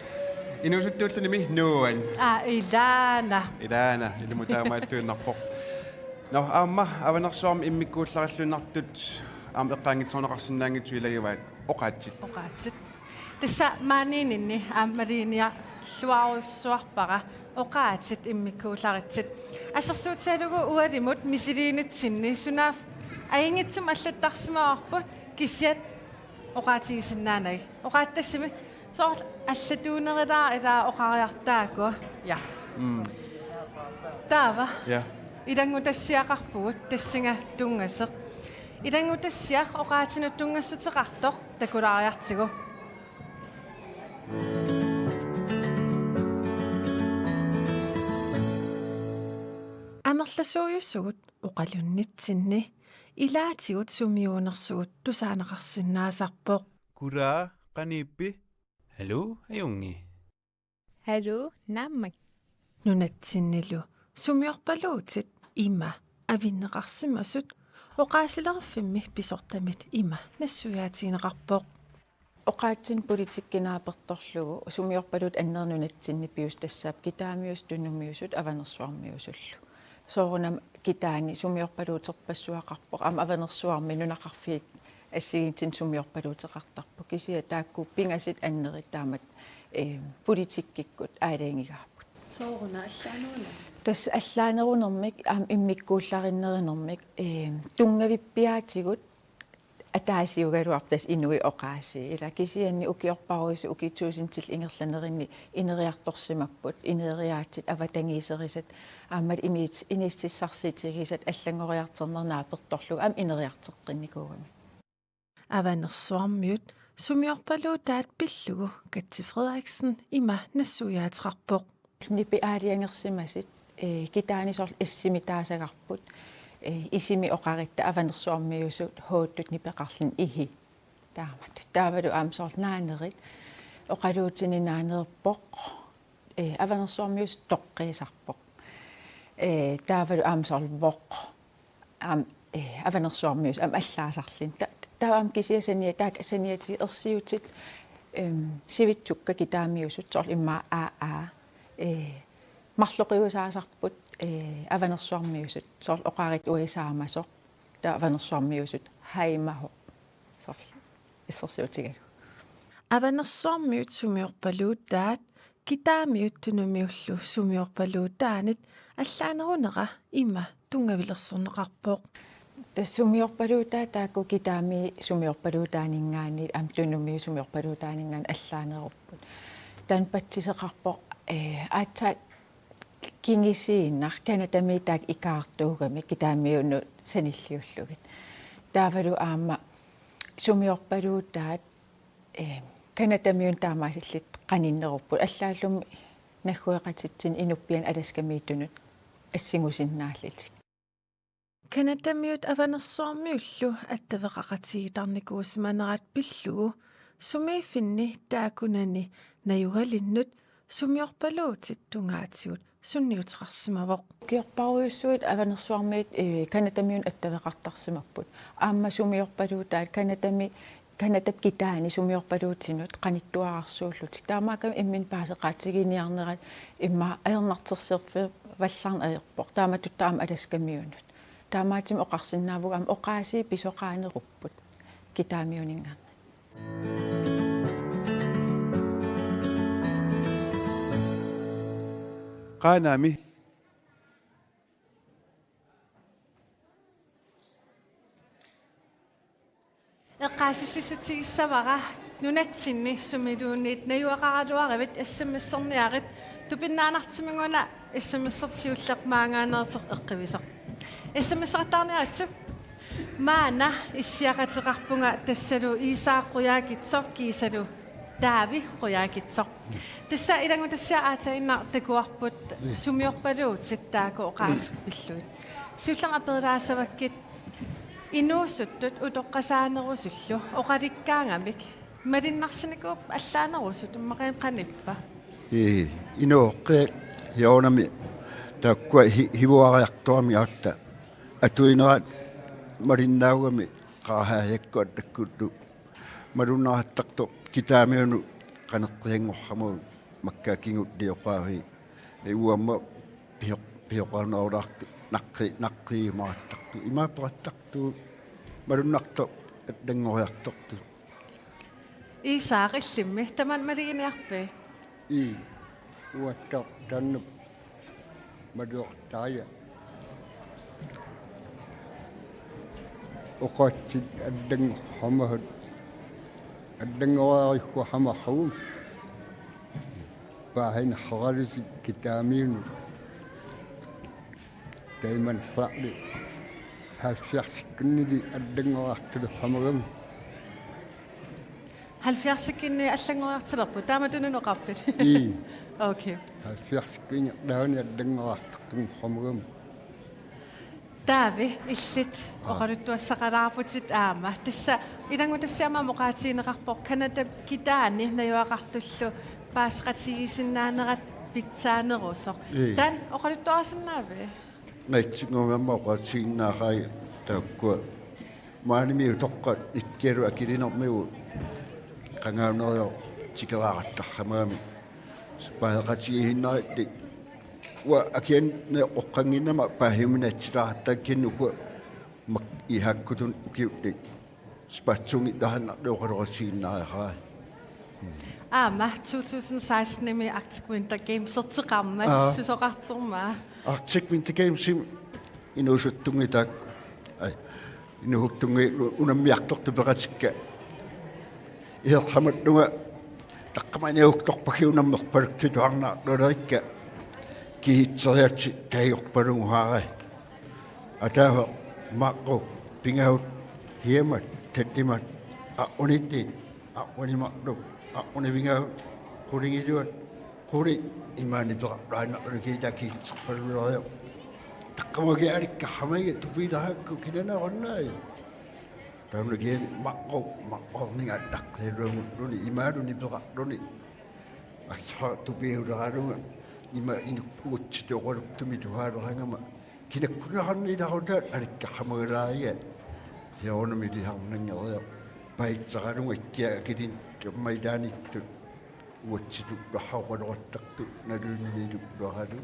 Inuusuttuullunimi nuuan. Aa, ilaana. Ilaana, ilumut taamaalluinnarpoq. Nå, aamma Avanersuarmi immikkuullarilluinnartut aamma eqqaanngitsoorneqarsinnaanngitsut ilagivaat oqaatsit. Oqaatsit. Tassa maaniinninni aamma maliginniarluarujussuarpara oqaatsit immikkuullaritsit. Assersuutigalugu ualimut misiliinitsinni sunaaffa ajunngitsumik allattarsimavarput kisiat oqaatigisinnaanagit. Oqaatsitassamik soorlu allatuunerulaarpoq ilaa oqariartaakku. Ja. Mm. Taava. Ja. Ilanngutassiaqarpugut tassunga tunngasoq. Ilanngutassiaq oqaatinut tunngassuteqartoq takulaariartigu. Amerlasuujusugut oqalunnitsinni ilaatigut sumiuunersugut tusaaneqarsinnaasarpoq. Kuraa, qaniippi? Haluu, ajunngi. Haluu, naammat. Nunatsinnilu sumiorpaluutit ima avinneqarsimasut oqaasileriffimmi pisortamit ima nassuiaatigineqarpoq. Oqaatsinut politikki naapertorlugu sumiorpaluutit annerit nunatsinni piumasaqaat, kitaamiusut, tunumiusut, Avanersuarmiusullu. Soorunami kitaani sumiorpaluuterpassuaqarpoq, aamma Avanersuarmi nunaqarfiit assigiinngitsunik sumiorpaluuteqartarput. Kisianni taakku pingasut annerit taamatut, eh, politikkikkut aalajangigaapput. Sooruna allaanerunermik? Tassa allaanerunermik, aamma immikkuullarinnerinermik, eh, tunngavippiaatigut ataasiugaluarput tassa inuit oqaasii. Ila kisianni ukiorparujussut ukioq tuusintillit ingerlanerini ineriartorsimapput, ineriaatsit, avatangiiserisat, aamma inis-, inississarsiutigisat allanngoriartorneq naapertorlugu aamma ineriartoqqinnikuugamik. Avanersuarmiut sumiorpaluutaat pillugu Katja Frederiksen ima nassuiaateqarpoq. Nipit aalajangersimasut, eh, kitaani soorlu S-imik taasagarput, eh, isimi oqaritta Avanersuarmiusut H-tut nipeqarluni ihi. Taamatut. Taavalu aamma soorlu naanerit, oqaluutini naanerpoq, eh, Avanersuarmiusut toqqiisarpoq. Eh, taavalu aamma soorlu voq. Aamma, eh, Avanersuarmiusut aamma allaasarluni. Ta-, taava aamma kisianni sania-, taakku saniatigut ersiutit, em, sivitsukkat kitaamiusut, soorlu immaqa A A, eh, marloqiusaasarput, eh, Avanersuarmiusut, soorlu oqarit uagut saamasoq, taava Avanersuarmiusut haimahoq, soorlu assersuutigalugu. Avanersuarmiut sumiorpaluutaat kitaamiut tunumiullu sumiorpaluutaanit allaanerunera ima tunngavilersorneqarpoq. Tassa sumiorpaluutaat taakku kitaamiut sumiorpaluutaaninngaanniit aamma tunumiut sumiorpaluutaaninngaanniit allaanerupput. Taanna patsiseqarpoq, eh, aatsaat kingusinaaq Canadamiut taakku ikaartuugamik kitaamiunut sanilliullugit. Taavalu aamma sumiorpaluutaat, eh, Canadamiunut taamaasillutik qaninnerupput. Allaallumi naggueqatitsinnut inuppianut Alaskamiittunut assingusinnaallutik. Canadamiut Avanersuarmiullu attaveqaqatigiittarnikuusimanerat pillugu sumiiffinni taakkunani najugalinnut sumiorpaluutit tungaatigut sunniuteqarsimavoq. Ukiorparujussuit Avanersuarmiut, eh, Canadamiunut attaveqartarsimapput. Aamma sumiorpaluutaat Canadami, Canadap kitaani sumiorpaluutinut qanittuararsuullutik. Taamaakkami imminut paaseqaatiginiarnerat immaqa ajornartorsiorfivallarneq ajorpoq. Taamatut aamma Alaskamiunut. Taamaattumik oqarsinnaavugut aamma oqaasii pisoqaanerupput kitaamiuninngaanniit. Qaanaami. Eqqaasitsissutigissavara nunatsinni sumiluunniit najugaqaraluaruit S M S-erniarit, tupinnaannartumik una S M S-ertut siulleq maangaaneersoq eqquivoq. S M S-eqattaarniaritsi. Maanna issiaqateqarpunga tassalu Iisaaq Qujaukitsoq kiisalu Taavi Qujaukitsoq. Tassa ilanngutassiaq aatsaannguaq takuarput sumiorpaluutit taakku oqaatsit pillugit. Siullermik aperilaassavakkit inuusuttut utoqqasaanerusullu oqalukkaangamik malinnarsinikuupput allaanerusut, immaqa qanippa? Ii, inooqqeq joonami taakkua hi-, hivuariartuarmik aatsaat atuinerat malinnaagami qaahaajakkut takkullu malunnartartoq kitaamiunut qaneqqianngorama makka kingulliuqaavii. Uanga aamma pio-, pioqarnerulaartoq naqqi-, naqqiumarattartoq. Imaappoq peqattartoq malunnartoq allanngoriartortoq. Iisaaq, illimmi tamanna maluginiarpit? Ii, uattaq taanna maluartaja. Oqaatsit allanngorama, allanngoriarukkuarama. Paasinarlutik Kitaamiunut. Taimannarli halvfjerdsikkunniit allanngoriartulerama. Halvfjerdsikkunniit allanngoriartulerput, taamatut oqarpit? Ii. Okay. Halvfjerdsikkunniit allanngoriartortulerama. Taavi, illit. Aa. Oqaluttuassaqalaarputit aamma. Tassa ilanngutassiami aamma oqaatigineqarpoq Canadap kitaani najugaqartullu paaseqatigiissinnaanerat pitsaanerusoq. Ii. Taanna oqaluttuarisinnaavit? Naatsunnguamik aamma oqaatiginnaarai taakkua. Maanimi utoqqaat nikkialu akilinermigut qangaaneriarlutik tikeraaqattaramigami. Paaseqatigiissinnaaritsi. Uanga akianni oqannginnama paasiuminatsilaartakkanni ukua mak-, iisakkutut ukiullit. Spatsungi tahanna oqaloqatigiinnariarai. Aamma two thousand sixteen-imi Arctic Winter Games-erteqarmat. Aa. Susoqartermat? Arctic Winter Games-imi inuusuttunngitsoq. Ai. Inuusuttunngitsoq unammiartortut peqatikka. Isertitaanerlunga taqqamaniuktorpakka unammerpaluttuarnaarlulerikka. Kihitseriatsi taagorpalunguarai. Ataaseq, maqquk, pingavut, hiamat, tallimat, aqquninni, aqquneq-marluk, aqquneq-pingavut, qulingiluat, qulit imaani peqarluinnarlugit taakku kihitserpaluleriarlugit. Taqqamaniukkaluarama tupiilaarukku kinanaqornai. Taanna kiani maqquk, maqqorninnga attaqqeeluangulluni, imaaluni peqarluni. Assut tupiuleralunga ima inuk uatsitut oqaluttumik tusaalereerama. Kinakkuunerarniilaarutaat alikkarsamagalaariga. Hiorunami ilisarnanngeriarlunga. Paitsaralunga ikkiakitin kammaitaanittut. Uatsitut oqaloqattartut naluinnarlugu.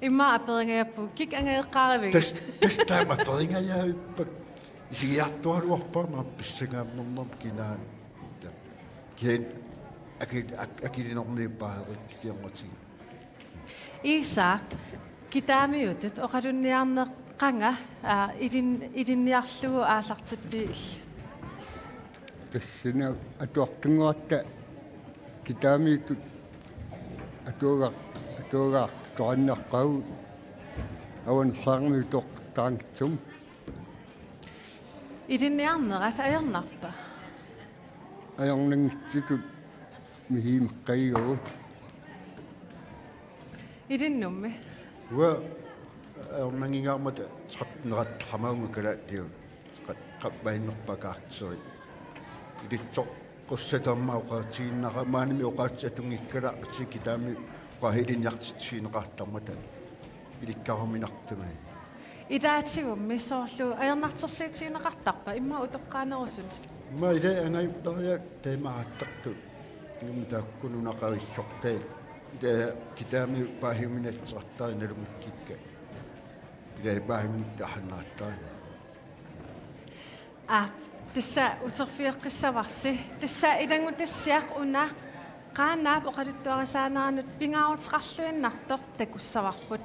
Immaqa aperingajapput, kik angajoqqaaravigit? Tas-, tassa taama aperingajavippakka. Isigiartualuarpara maani pissangaammernerma kinaana. Kian akil-, ak-, akilinermiut paaseqatigiinnarlutik. Iisaaq, Kitaamiutut oqalunniarneq qanga, aa, ilin-, ilinniarlugu aallartippiuk? Tassani atuartunnguatta Kitaamiutut atuaga-, atuagaartoqarniarpagut Avanersuarmiutut taanngitsum. Ilinniarnerat ajornarpa? Ajornanngitsutut misigimeqqagigatsigu. Ilinnummi? Uanga ajornanngingaarmata tretten-eqattaarama kalaattigut. Qat-, qappainnerpakaarteri. Ilitsoqqussatut aamma oqaatigiinnarama maanimi oqaatsit atunngikkaluarlutik Kitaamiut oqaasii ilinniartitsineqartarmata ilikkaruminartumik. Ilaatigummi soorlu ajornartorsiutigineqartarpa immaqa utoqqaanerusunit? Immaqa ilai angajuleriarlugit taamaattartut. Immaqalu taakku nunaqavillortai. Ilai Kitaamiut paasiuminatsiartarit nalunngikkiga. Ilai paasiuminartarit. Aap, tassa uterfigeqqissavarsi. Tassa ilanngutassiaq una Qaanaap oqaluttuarisaaneranut pingaaruteqarluinnartoq takussavarput.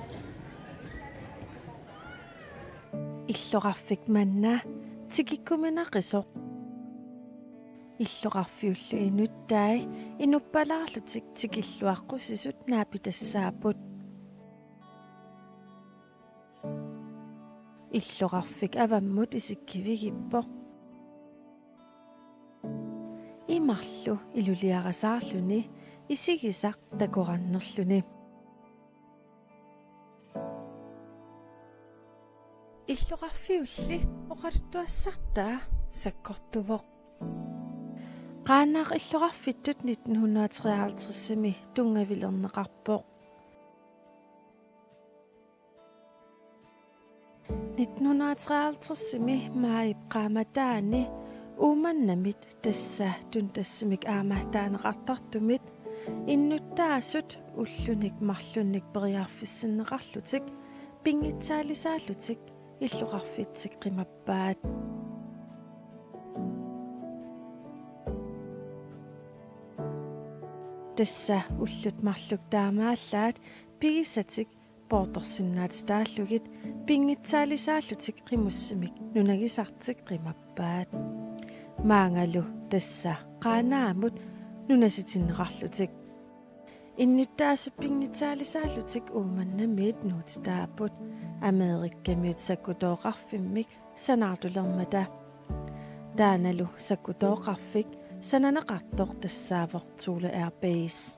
Illoqarfik manna tikikkuminaqisoq. Illoqarfiullu inuttai inuppalaarlutik tikilluaqqusisut naapitassaapput. Illoqarfik avammut isikkivigippoq. Imarlu iluliarasaarluni isigisaq takorarnerluni. Illoqarfiulli oqaluttuassartaa sakkortuvoq. Qaanaaq illoqarfittut nitten hundrede og treoghalvtreds-imi tunngavilerneqarpoq. Nitten hundrede og treoghalvtreds-imi maajip qaammataani Uummannamit tassa Tundassimik aamma taaneqartartumit innuttaasut ullunik marlunnik periarfissinneqarlutik pinngitsaalisaallutik illoqarfitsik qimappaat. Tassa ullut marluk taamaallaat pigisatik poortorsinnaatitaallugit pinngitsaalisaallutik qimussimik nunagisartik qimappaat. Maanngalu tassa Qaanaamut nunasitinneqarlutik. Innuttaasut pinngitsaalisaallutik Uummannamiit nuutitaapput Amerikamiut sakkutooqarfimmik sanaartulermata. Taannalu sakkutooqarfik sananeqartoq tassaavoq Thule Air Base.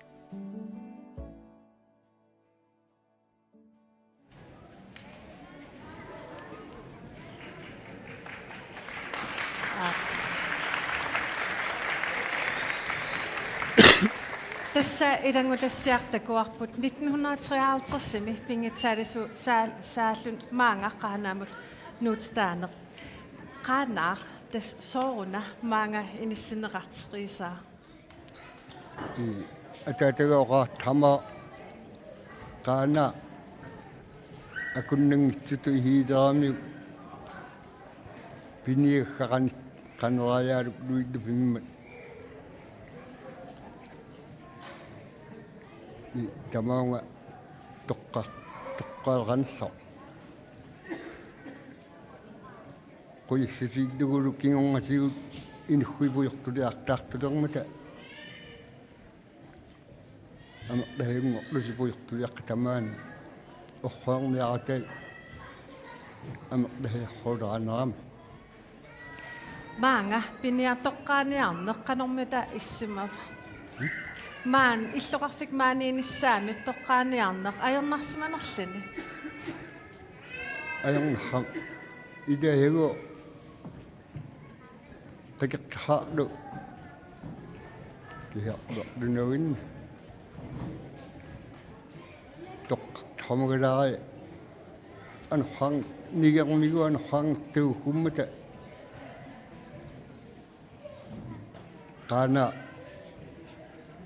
Tassa ilanngutassiaq takuarput nitten hundrede og treoghalvtredsimi pinngitsaalisu-, saal-, saalluni maanga Qaanaamut nuutitaaneq. Qaanaaq, tassa sooruna maanga inissinneqartigisaa? Ii, ataataga oqaattarama Qaanaaq akunnanngitsutut ihiileramiuk piniagassanik qanerajaaluk luillu pimmat. Ii, tamaanga toqqa-, toqqaaleqanillu. Qujassutiillugulu kingornatigut inuit pujortuliartaartulermata. Amerlasoorujussuarlutik pujortuliaqqat tamaani orsoorniaratai amerlasoorujussuarleraanni. Maanga piniaq toqqaaniarneq qanormita issimava? Maani illoqarfik maaniinnissaanut toqqaaniarneq ajornarsimanerluni. Ajornarpoq. Ilaatigooq qikittarlu. Kiharluarlunavinni. Toqqartarmagalaarluni. Anorsaarn-, nigermigut anorsaarnartuugummata. Qaanaaq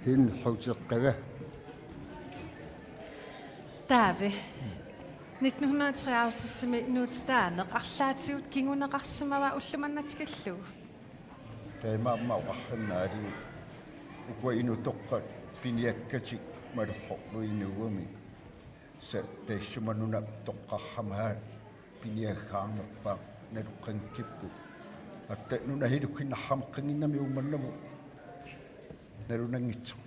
hinhuuteqqaga. Taavi. Nitten hundrede og treoghalvtredsimi nuutitaaneq arlaatigut kinguneqarsimava ulloq manna tikillugu? Taamaammat oqarsinnaalluni ukua inuttut piniakkatik malersorlugit inuugamik. Tassa tassuma nuna toqqarsimasaa piniagassarnerpaaq nalunngikkipput. Atta nuna siulliunnarsimaqqinngimmat Uummannamut nalunanngitsoq.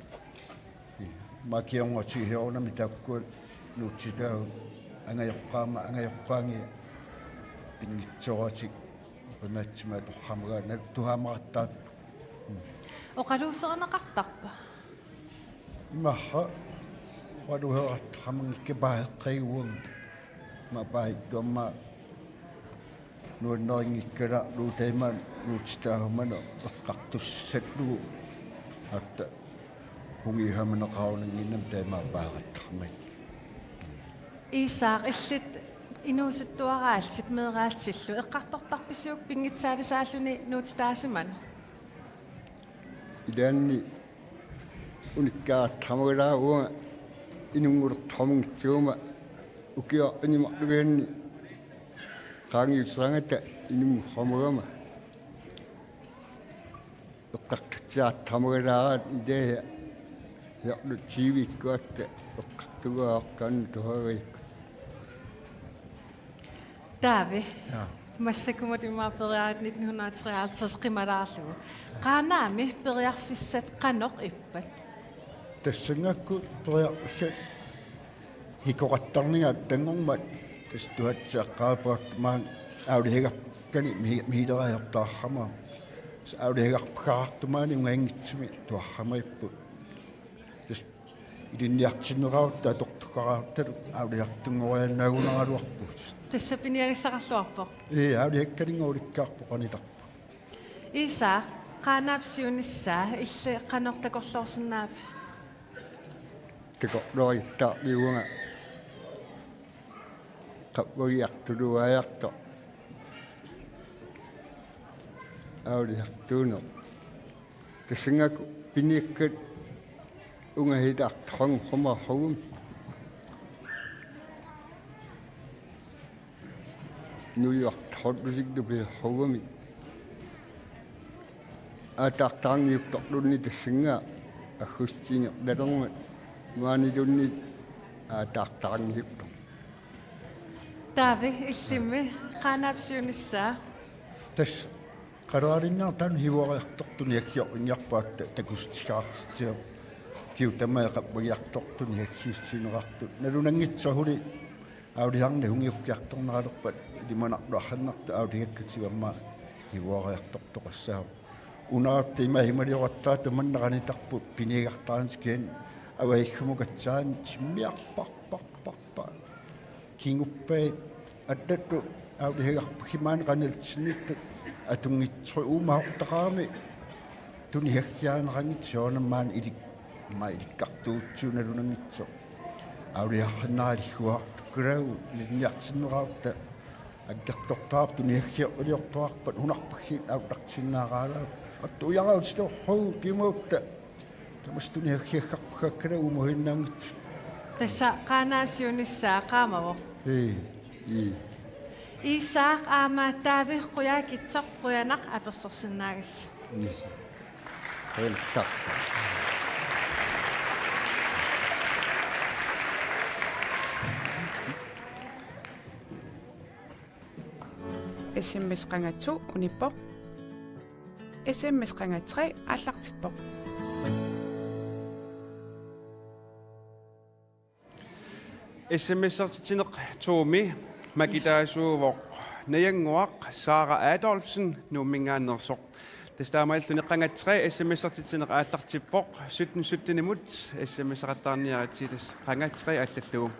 Makiornatigisoornami taakkua nuutsitaat angajoqqaama angajoqqaangia pinngitsooratik oqimaatsimik atorsimagaat naluttuaamaqattaarput. Oqaluuserineqartarpa? Immaqa oqaluuseqartarsimanngikkaluarpara eqqaguani. Mappaattuarma nuannarinngikkalaarlugu taama nuutitaasumani eqqartussallugu. Atta hungiusamaneqarunannginnami taama paarattarmik. Iisaaq, illit inuusuttuaraallit meeraaltillu eqqartortarpisiuk pinngitsaalisaalluni nuutitaasimaneq? Ilaanni unikkaatarmagalaarama inunngulertarmanngitsuguma ukioq inumarlugaanni qaangiussagutta inunngussamagama. Eqqartutsiartarmagalaaraat ilaa siorlu T V-kkuatta eqqartugaartaanna tuhagaikku. Taavi. Ja. Massakkumut immaqa periarit nitten hundrede og treoghalvtreds qimalaarlugu. Qaanaami periarfissat qanoq ippat? Tassanngakkut periarfissat hikoqattarninga attanngormat tassa tuatsiaqqaarpaat maanga aalisagakkani mi-, miileraajortaarama. Aalisagarput maani ungaanngitsumik tuassamagipput. Tassa ilinniartinneqarutta atortukkaraarutta aalisartunngoriaannaagunaraluarpugut. Tassa piniagassaqarluarpoq. Ee, aalisakkaninnga ulikkaarpoq qanitarpoq. Iisaaq, Qaanaap siunissaa illit qanoq takorloorsinnaaviuk? Takorloorittaarlunga qavvagiartuluaajartoq. Auliartuuneq. Tassanngaakku piniakkat ungahilaartarannguarmik. Nuiartarlutik tupiarrugami. Aallaartaanngiuttorluni tassannga aggustini dalermat maaniluunniit aallaartaanngiuttorluni. Taavi, illimmi Qaanaap siunissaa? Tassa qaleralinnaartun hivuariartortuni akkiorniarpaat takussutigaartitsivoq. Kiutamae qappagiartortuni akkiussineqartut. Nalunanngitsoq suli auliarneq hungiukkiartorneralerpat ilimanarluarhannartu auliakkatsiamma hivuariartortoqassaaq. Unaarta ima himaliorattaata mannaqanitarput piniagartaantikian avaiggumukatsaani timmiarparparparpar. Kinguppai attattu auliagarpakkimaani qanilsinnittut atunngitsoq uumahortaqarami tuniakkiaanaqanngitsoq soorunami maani ilik-, maa ilikkartuutsigu nalunanngitsoq. Auliarhannaaligguartukkaluarlugu ilinniartinneqarutta aggertortaarput tuniakkiorliortuarpat hunarpaggiit aallartinnaaraalaarput. Attu ujarautitorhu kimuutta. Tamassi tuniakkiakkarpakkaluarlugu umuhinnanngitsoq. Tassa Qaanaap siunissaa qaamavoq. Ii, ii. Iisaaq aamma Taavi Qujaukitsoq qujanaq apersorsinnaagassi. Ii. Helt tak. S M S qanga to unippoq. S M S qanga tre aallartippoq. S M S-ertitsineq to-mi makitaasuuvoq Najannguaq Sara Adolfsen Nuumminngaanneersoq. Tassa taamaalilluni qanga tre S M S-ertitsineq aallartippoq sytten sytten-imut S M S-eqattaarniaritsi tassa qanga tre allallugu.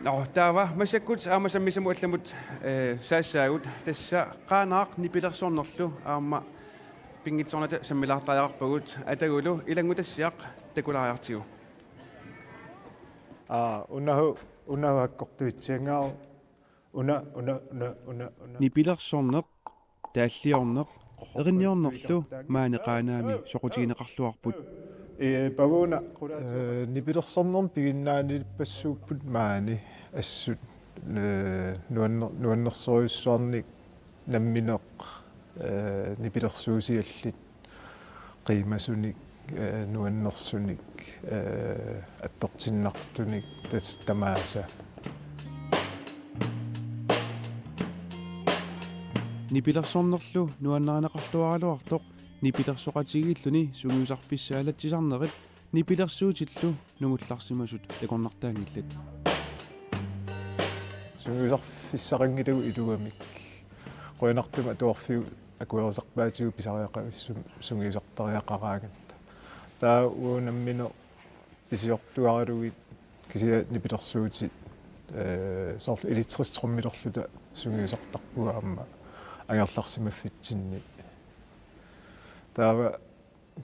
Nå, taava massakkut aamma sammisamut allamut, eh, saassaagut. Tassa Qaanaaq nipilersornerlu aamma pinngitsoornata sammilaartariaqarpagut, atagulu ilanngutassiaq takulaariartigu. Aa, unahu, unahu hakkortuitsiangaaruk. Una, una, una, una, una. Nipilersorneq, taalliorneq, erinniornerlu maani Qaanaami soqutigineqarluarput. Ee, Pavuna. Ee, nipilersornermi piginnaanilippassuupput maani assut, ee, nuanner-, nuannersorujussuarnik nammineq, ee, nipilersuusiallit qiimasunik, ee, nuannersunik, ee, attortinnartunik tas-, tamaasa. Nipilersornerlu nuannarineqarluaraluartoq nipilersoqatigiilluni sungiusarfissaalatsisarnerit nipilersuutillu nungullarsimasut takornartaanngillat. Sungiusarfissaqanngilagut iluamik. Qujanartumik atuarfiup akuerisarpaatigut pisariaqavissumik sungiusartariaqaraangatta. Taava uagut nammineq pisiortuaralugit kisianni nipilersuutit, ee, soorlu elektrisk trommelerluta sungiusartarpugut aamma angerlarsimaffitsinni. Taava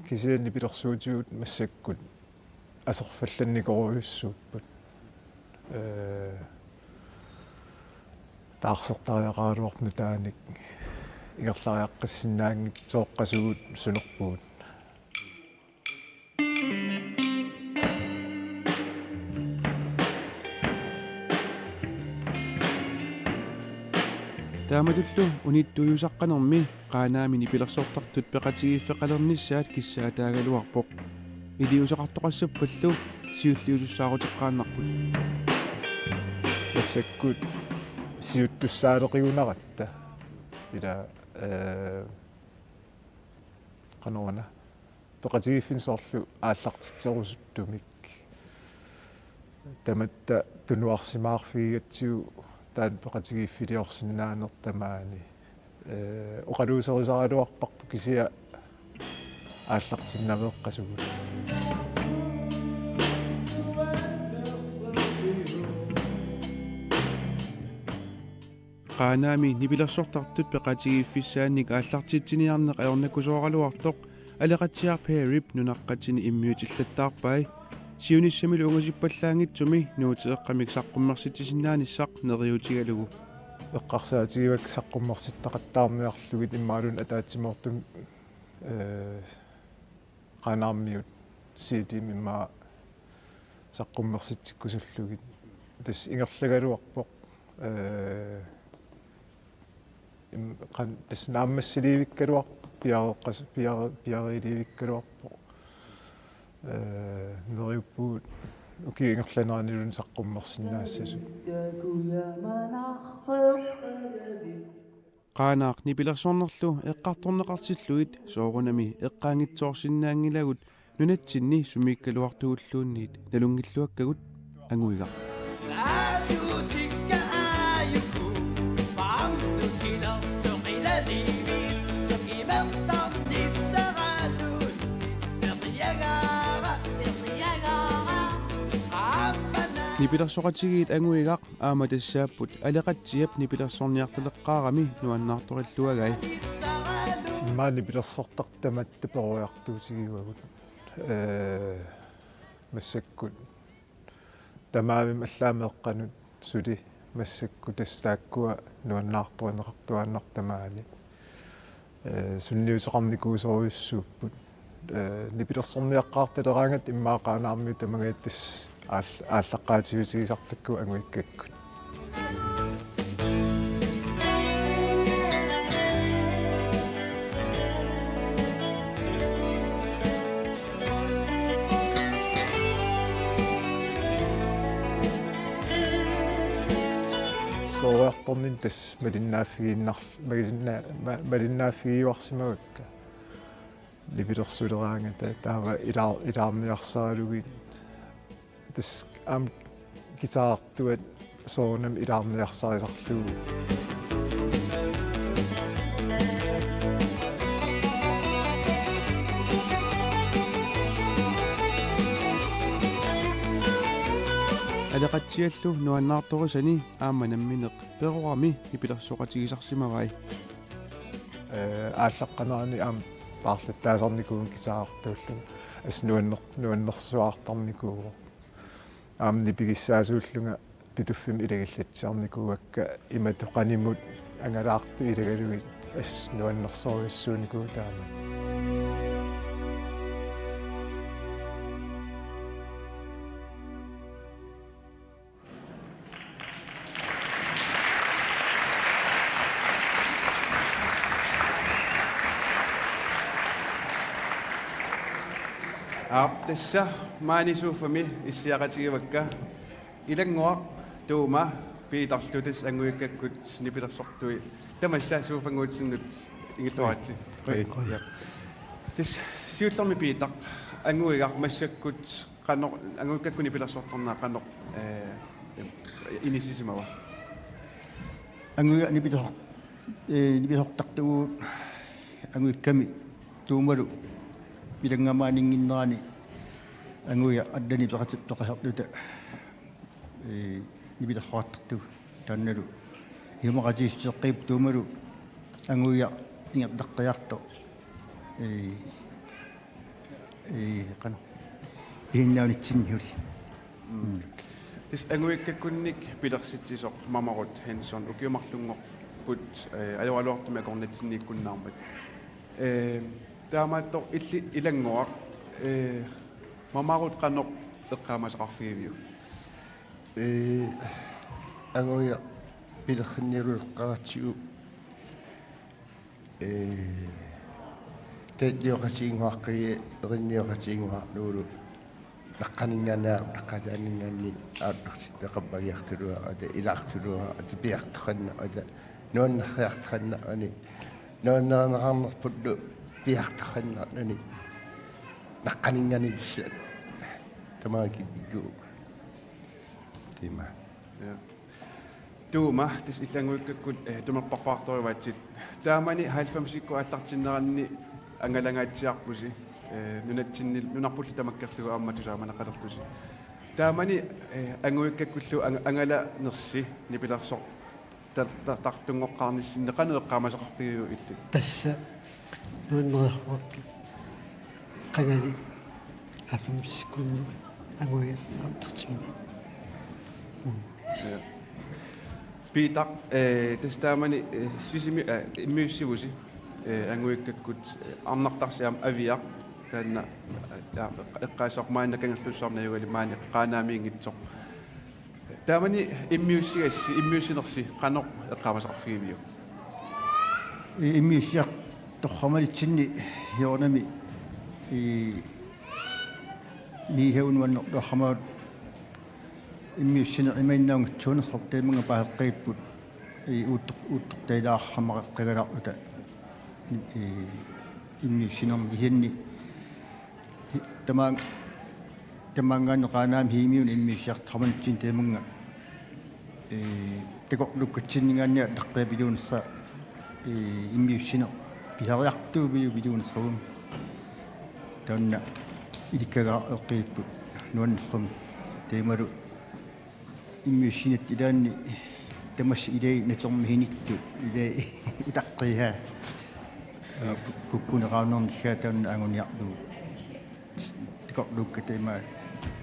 kisianni nipilersuutigut massakkut aserfallannikorujussuupput. Ee, taarsertariaqaraluarpoq nutaanik ingerlariaqqissinnaanngitsoorput sunerpugut. Taamatullu unittuujusaqqanermi Qaanaami nipilersortartut peqatigiiffeqalernissaat kissaataagaluarpoq. Iliuuseqartoqassappallu siulliutussaaruteqqaannarput. Massakkut siuttussaaleqigunaratta. Ila, ee, qanoruna. Peqatigiiffinni soorlu aallartitserusuttumik. Tamatta tunuarsimaarfigigatsigu taanna peqatigiiffiliorsinnaanermut tamaani. Ee, oqaluuserisaraluarparput kisianni aallartinnaveeqqasugut. Qaanaami nipilersortartut peqatigiiffissaannik aallartitsiniarneq ajornakusooraluartoq Aleqatsiaaq Perryp nunaqqatini immiutillattaarpai, siunissamilu ungasippallaanngitsumi Nuuteeqqamik saqqummersitsisinnaanissaq neriuutigalugu. Eqqarsaatigivakka saqqummersittaqattaarniarlugit imaluunniit ataatsimoortumik, ee, Qaanaarmiut C D-mik immaqa saqqummersitsikkusullugit. Tassa ingerlagaluarpoq, ee, im-, qan-, tassa naammassiliivikkaluarpoq piareeqqas-, piare-, piareeriivikkaluarpoq. Ee, neriuppugut ukiup ingerlaneraniluunniit saqqummersinnaassasut. Qaanaaq nipilersornerlu eqqartorneqartillugit soorunami eqqaanngitsoorsinnaanngilagut nunatsinni sumiikkaluartugulluunniit nalunngilluakkagut Anguigaq. Nipilersoqatigiit Anguigaq aamma tassaapput Aleqatsiap nipilersorniartaleqqaarami nuannaartorilluagai. Immaqa nipilersortartut tamatta peroriartuutigivagut. Ee, massakkut tamaavimmi allaat meeqqanut suli massakkut tassa taakkua nuannaartorineqartuaannartut tamaani. Ee, sunniuteqarnikuusorujussuupput. Ee, nipilersorniaqqaartaleraangatta immaqa Qaanaarmiut tamangajatta tassa aall-, aallaqqaatiutigisartakkagut Anguikkakkut. Peroriartorninni tassa malinnaaffigiinnar-, malinna-, ma-, malinnaaffigiuarsimavakka. Nipilersuleraangata taava ilaar-, ilaarniarsaralugit. Tassa aamma guitartuat soorunami ilaarniarsarisarlugu. Aleqatsiallu nuannaartorisani aamma nammineq perorami nipilersoqatigisarsimavai. Ee, aallaqqanerani aamma paarlattaasarnikuuvunga guitartuullunga. Assut nuanner-, nuannersuartarnikuuvoq. Aamma nipigissaasuullunga Pituffimmi ilagillatsiarnikuuakka imatut qanimut angalaartut ilagalugit assut nuannersorujussuunikuuvoq taama. Aap, tassa maani sofaami issiaqatigivakka Ilannguaq, Tuuma, Piitarlu tassa Anguikkakkut nipilersortui. Tamassa sofannguutsinnut ingilluaritsi. Oi. Oi. Ja. Tassa siullermik Piitaq, Anguigaq massakkut qanoq Anguikkakkut nipilersortarnera qanoq, ee, inissisimava? Anguigaq nipilersor-, ee, nipilersortartugut Anguikkami Tuumalu ilanngamaaninnginnerani Anguigaq allanit peqati-, peqasarluta, ee, nipilersortartugut. Taannalu isumaqatigiissuteqqiippoq Tuumalu Anguigaq ingerlaqqiartoq. Ee, ee, qanoq. Pisinnaanitsinni suli. Mm. Mm. Tassa Anguikkakkunnik pilersitsisoq Mamarut Hansson ukiut marlunngorput, ee, ajoraluartumik akornatsinniikkunnaarmat. Ee, taamaattoq illit Ilannguaq, ee, Mamarut qanoq eqqaamasaqarfigiviuk? Ee, Anguigaq pilersinnialerneqaratsigu, ee, taanna erinioqatiginnguaqqigit, erinioqatiginnguarlugulu naqqaninngaanniit, naqqataaninngaanniit aallartittoqarpagiartuluarlugu, ata ilaartuluarlugu, ata piartoqarnera, ata nuannersiartoqarnerani, nuannerineqarnerpullu piartoqarnerani, naqqaninngaanniit tassa tamaat killillugu. Tiima. Ja. Tuuma, tassa illit Anguikkakkut, eh, tumerparpaartorujuaatsit. Taamani halvfemsikkut aallartinneranni angalangaatsiarpusi, eh, nunatsinni, nunarpullu tamakkerlugu aamma tusaamaneqalerlusi. Taamani, eh, Anguikkakkullu ang-, angalanersi nipilersoq ta-, ta-, tartunngoqqaarnissinni qanoq eqqaamasaqarfigiviuk illit? Tassa nuannersuarput qangali halvfemsikkunni Anguigaq aallartimmata. Mm. Ja. Piitaq, eh, tassa taamani, eh, Sisimi, eh, immiussivusi, eh, Anguikkakkut, eh, arnartarsi aamma Aviaq, taanna, eh, eqqaassaaq maanna Kangerlussuarmi najugalik maani Qaanaamiinngitsoq. Taamani immiussigassi, immiussinersi qanoq eqqaamasaqarfigiviuk? I-, immiussiaq torramalitsinni Joonami, i-, Miihaunuannerluarhamavut immiussineq imaannaanngitsuunersoq taamannga paaseqqipput, i-, uuttor-, uuttortaagilaarhamaqaqqagalarluta, i-, immiussinermi kisianni. Tamaan-, tamaanngaanniit Qaanaami Hiimiuni immiussiartormanitsin taamannga, ee, takorluukkatsinninngaanniit allaqqajapiluunnersa, ee, immiussineq pisariaqartuupiluunnersuugami. Taanna ilikkagaq eqqiipput nuannersuummat taamalu immiussineq ilaanni tamassi ilai naterminittut ilai utaqqiihaa. Ee, kuk-, kukkuneqarnernigaa taanna anguniarlugu. Takorluukkat ima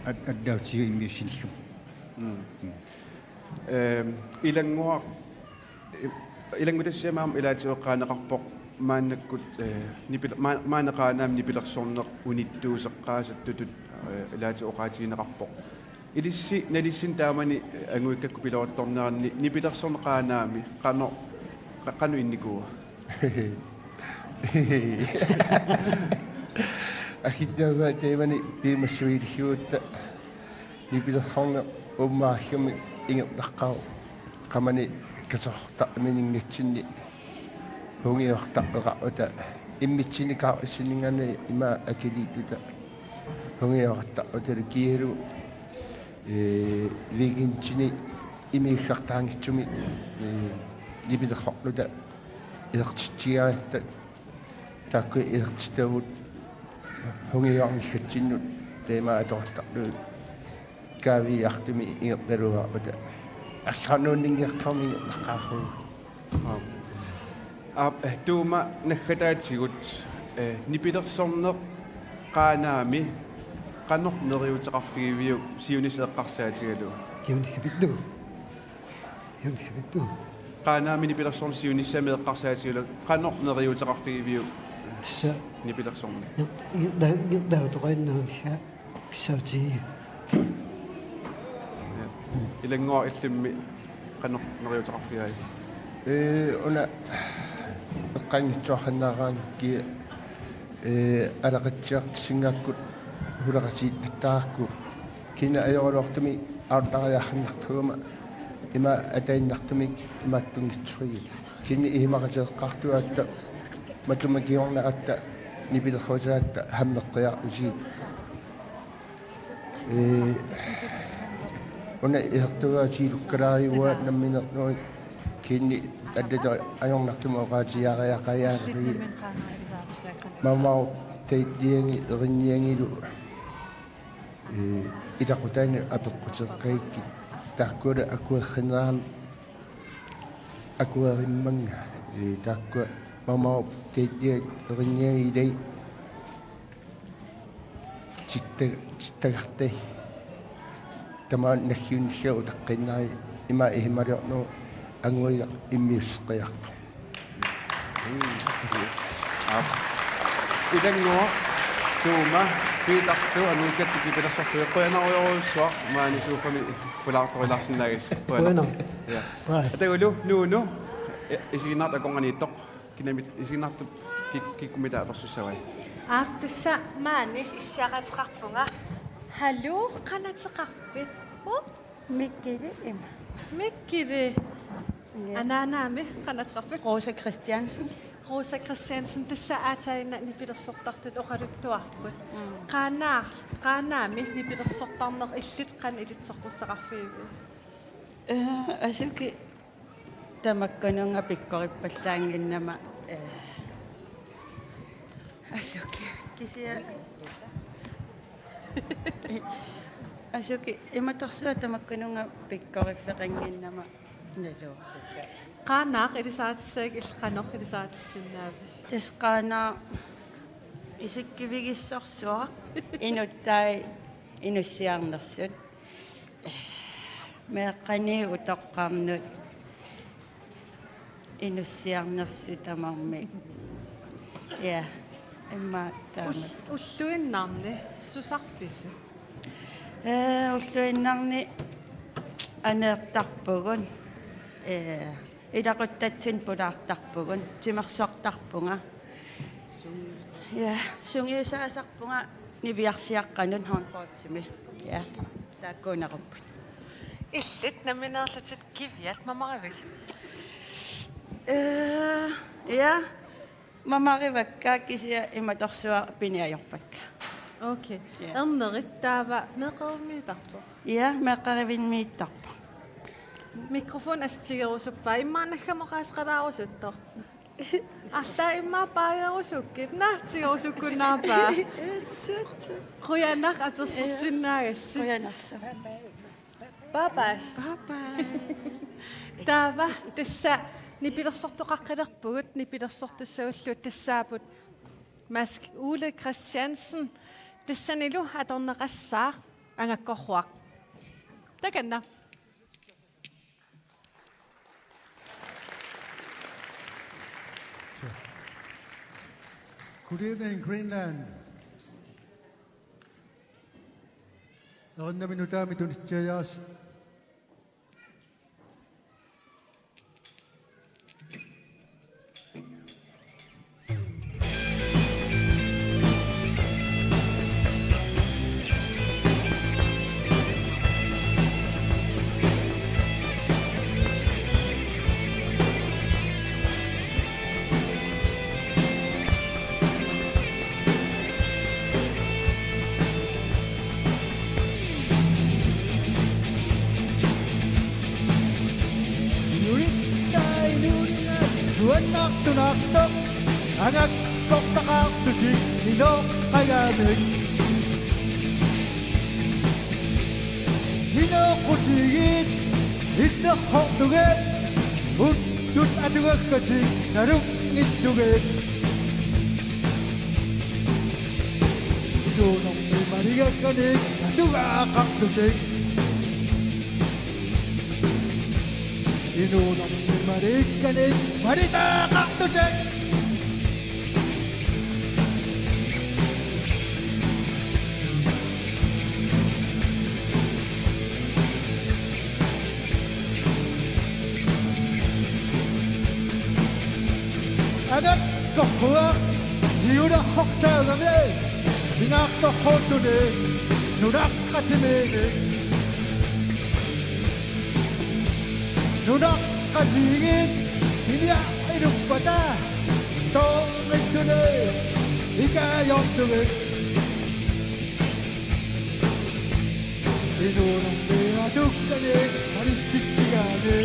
at-, allaatigut immiussinikkut. Mm. Mm. Ehm, Ilannguaq, i-, ilanngutassiami aamma ilaatigut oqaatigineqarpoq maannakkut, eh, nipil-, ma-, maani Qaanaami nipilersorneq unittuuseqqaasattutut, eh, ilaatigut oqaatigineqarpoq. Ilissi nalissinni taamani, eh, Anguikkakkut piloortorneranni nipilersorneq Qaanaami qanoq, qa-, qanoq innikuua? Akitava taamani piumassuilikkuutta nipilersorneq uummaarlumi ingerlaqqaarpoq qamani katersortarninngatsinni hungioqartarput immitsinnut kaarsinninngaanniit ima akiliilluta hungioqartarput kiilu, ee, weekendini imiillartaanngitsumik, ee, nipilersorluta isertitsigaangatta taakku isertitagut hungioqarnissatsinni taama atortarlugit kaaviiartumik ingerlarugaarpata. Arlaannuunninngertarmi ingerlaqqaarlugu. Aap. Aap, eh, Tuuma naggataatigut, eh, nipilersorneq Qaanaami qanoq neriuuteqarfigiviuk siunissaq eqqarsaatigalugu? Siunissaq pittu. Siunissaq pittu. Qaanaami nipilersorneq siunissami eqqarsaatigalugu qanoq neriuuteqarfigiviuk? Tassa. Nipilersorneq. Ngi-, ngi-, ngi-, ngi-, ngi-, Kissaatigigi. Ja. Ilannguaq, illimmi qanoq neriuuteqarfigaat? Ee, una eqqanngitsuararnaraangi, ee, alaqatsiartissinngaakkut huleqatigiittarakku kina ajoraluartumik aarlariarsinnartugama ima ataannartumik imaattunngitsuugi. Kina isumaqatigeqqaartugatta matuma kingorneratta nipilersuutigatta hammeqqiarlutigit. Ee, una isertugaatigilukkalaarivunga nammineq kiinni allatut ajornartumik oqaatigiariaqajaarlugit. Maumau tailliangi erinniangilu, ee, ilaqutaanik apeqquteqqagikkit taakkualu akuersinnaaneq akuerimmannga, ee, taakkua maumau tailliat erinniangi ilai titta-, tittagartai. Tamaani nalliunnillugu utaqqiinnarlugu ima isumaliornerup Anguigaq immiusseqqiartoq. Mm, yes. Aap. Ilannguaq, Tuuma, Piitaq, Anguikkakkut nipilersortut, qujanarujorujussuaq maani sofaami pulaartorilaarsinnaagassi. Qujanaq. Ja. Bye. Atagulu, Nuunu, i-, isiginnaartut akornanniittoq. Kinamit isiginnaartut kik-, kikkummita apersussavai? Aap, tassa maani issiaqateqarpunga. Hallo, qanoq ateqarpit? Uh? Mikkili ima. Mikkili. Ja. Anaanaami, qanoq ateqarpit? Rosa Christiansen. Rosa Christiansen, tassa aatsaannguaq nipilersortartut oqaluttuarput. Mm. Qaanaar-, Qaanaami nipilersortarneq illit qanoq ilitsoqqussaqarfigiviuk? Ee, asuki tamakkununnga pikkorippallaannginnama, ee, asuki, kisianni, asuki, imatorsuaq tamakkununnga pikkoriffeqannginnama naluarpakka. Qaanaaq ilisaritissagikkit illit qanoq ilisaritissinnaavit? Tassa Qaanaaq isikkivigissorsuaq inuttai inussiarnersut. Meeqqani utoqqarnut inussiarnersut tamarmik. Ja, immaqa taama. Ul-, ulluinnarni susarpisi? Ee, ulluinnarni aneertarpugut. Ee, ilaquttatsinnut pulaartarpugut. Timersortarpunga. Ja, sungiusaasarpunga niviarsiaqqanut håndboldimi. Ja, taakkuunerupput. Illit nammineerlutit kiviat mamarivigit? Ee, ja, mamarivakka kisianni imatorsuaq piniajorpakka. Okay. Ja. Ernerit taava meeqqerivimmiittarpoq? Ja, meeqqerivimmiittarpoq. Mikrofon assut tigerusuppaa, immaqa naggamoqaaseqalaarusuttoq. Alla immaqa paajerusukkit, naa, tigerusukkunnaarpaa. Qujanaq apersorsinnaagassi. Qujanarlu. Bye bye. Bye bye. Taava tassa nipilersortoqaqqilerpugut, nipilersortussagullu tassaapput Mads Ole Christiansen, tassanilu atorneqassaaq Angakkorruaq. Takanna. Good evening, Greenland. Erinamik nutaamik tunitsiajaasi. Inuit inunnga nuannaartunaartoq, angakkortaqartutik inoqqagamik. Inoqutigiit innerhortugit, uttut atugakkatik nalunngitsugit. Inuunermi maligakkanik atugaqartutik. Inuunermi maligakkanik malitaqartutik. Angakkorruaq iulersortaagami pingaartorsuulluni nunaqqatimiinni. Nunaqqatigiit piniaq inuppata toornittuni ikaajortugit. Inuunermi atukkanik malitsitsigaanni.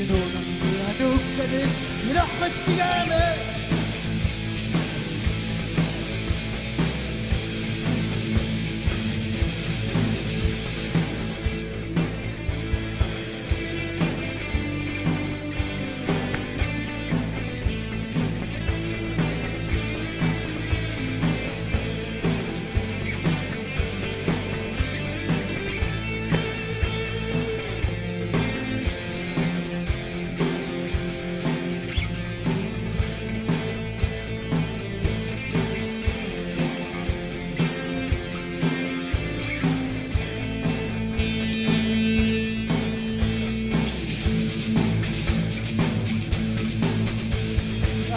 Inuunermi atukkanik ilarpitsigaanni.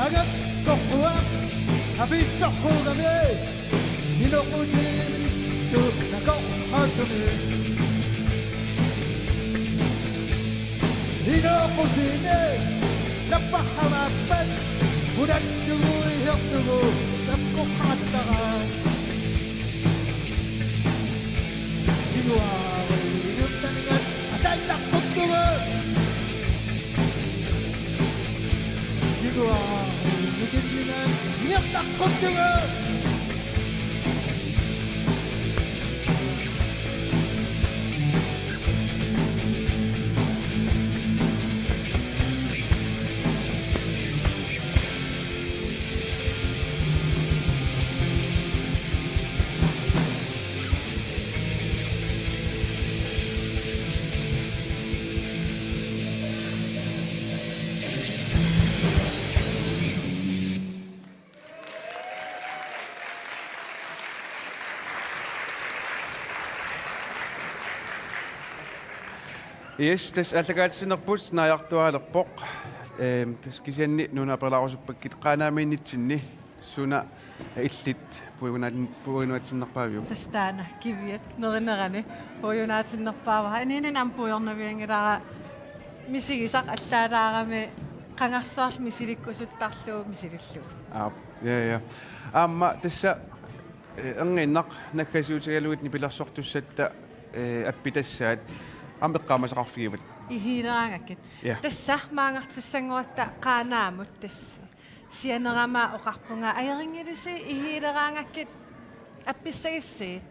Angakkorruaq apiitsorsuugami inoqutigiit nakorhaatumi. Inoqutigiit napparhamaappat unattugu isertugu napporhaattaraat. Iguaarui inuttaningat ataallaqquttugut. Iguaarui nukinningat ingerlaqquttugut. Yes, tassa aallakaatitsinerput naajartuaalerpoq. Ehm, tassa kisianni nunaperlaarusuppakka Qaanaamiinnitsinni suna illit puigunaatin-, puigunaatinnerpaaviuk? Tassa taanna kiviat nerinerani puigunaatinnerpaavara. Inuuninni aamma puigornavianngilara misigisaq allaalaarami qangarsuarli misilikkusuttarlugu misilillugu. Aap, ja, ja. Aamma tassa, eh, erniinnaq naggasiutigalugit nipilersortussatta, eh, appitassaat aamma eqqaamasaqarfigivat. Ihiileraangakkit. Ja. Tassa maanngartissanngoratta Qaanaamut tassa. Sianerama oqarpunga ajorinngilarsi ihiileraangakkit appissagussigit.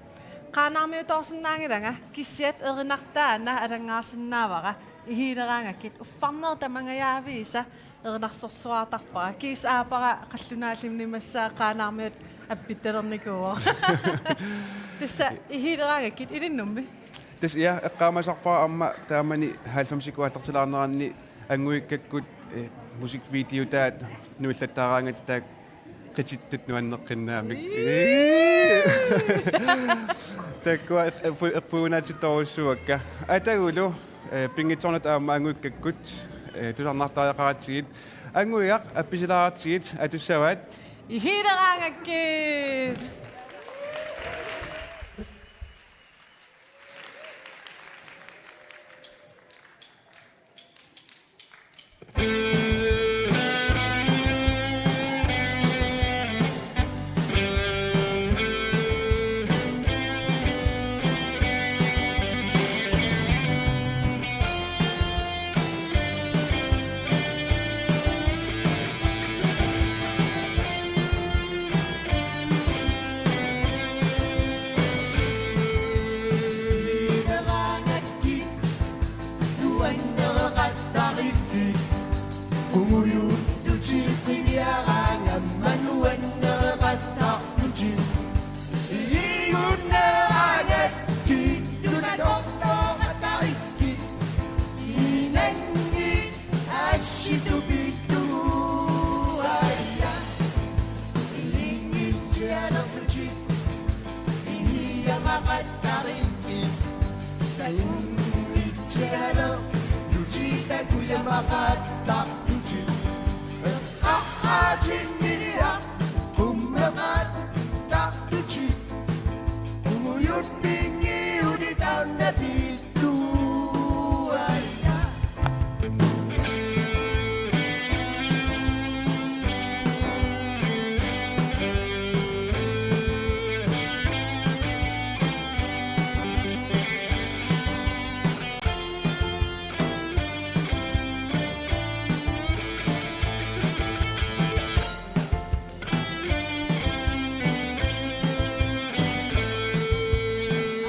Qaanaarmiutoorsinnaanngilanga kisiat erinartaanna alanngaarsinnaavara ihiileraangakkit uffarnerit tamangajaviisa erinarsorsuartarpara. Kiisa aapara qallunaalluni massakkut Qaanaarmiut appittalernikuuvoq. Tassa ihiileraangakkit ilinnummi. Tassa ja eqqaamasarpara aamma taamani halvfemsikkut aallartilaarneranni anguikkakkut, eh, musikvideotaat nuillattaaraangatta taakku qitittut nuanneqqinnaamik. Ii! Taakkua eq-, eqpu-, eqpuunaatittorujussuuakka. Atagulu, eh, pinngitsoornata aamma anguikkakkut, eh, tusarnaartariaqaratsigit. Anguigaq appisilaaratsigit atussavaat. Ihiileraangakkit.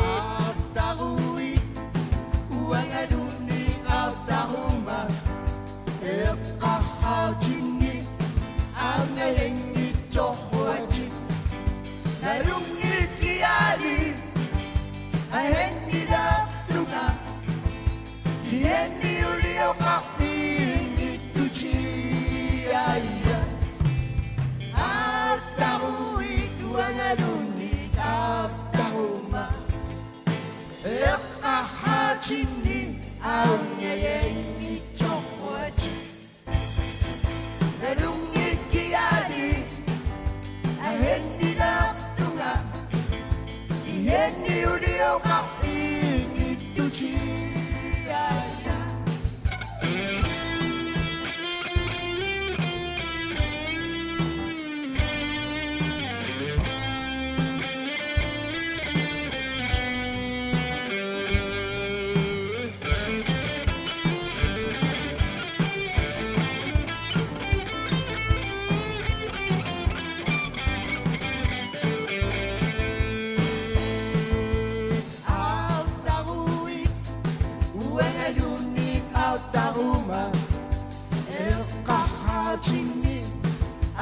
Aartaruit uangaluunniit aartaruma, eqqarraatinni aanngajanngitsorluarlutit, nalunngikkiarlutit ahennilaartunga. Kianniulioqarpiinngittutit, aja. Aartaruit uangaluunniit aartaruma, eqqarraatinni aanngajanngitsorluarlutit, nalunngikkiarlutit ahennilaartunga. Kianniulioqarpiinngittutit, aja. Aartaruit uangaluunniit aartaruma, eqqarraatinni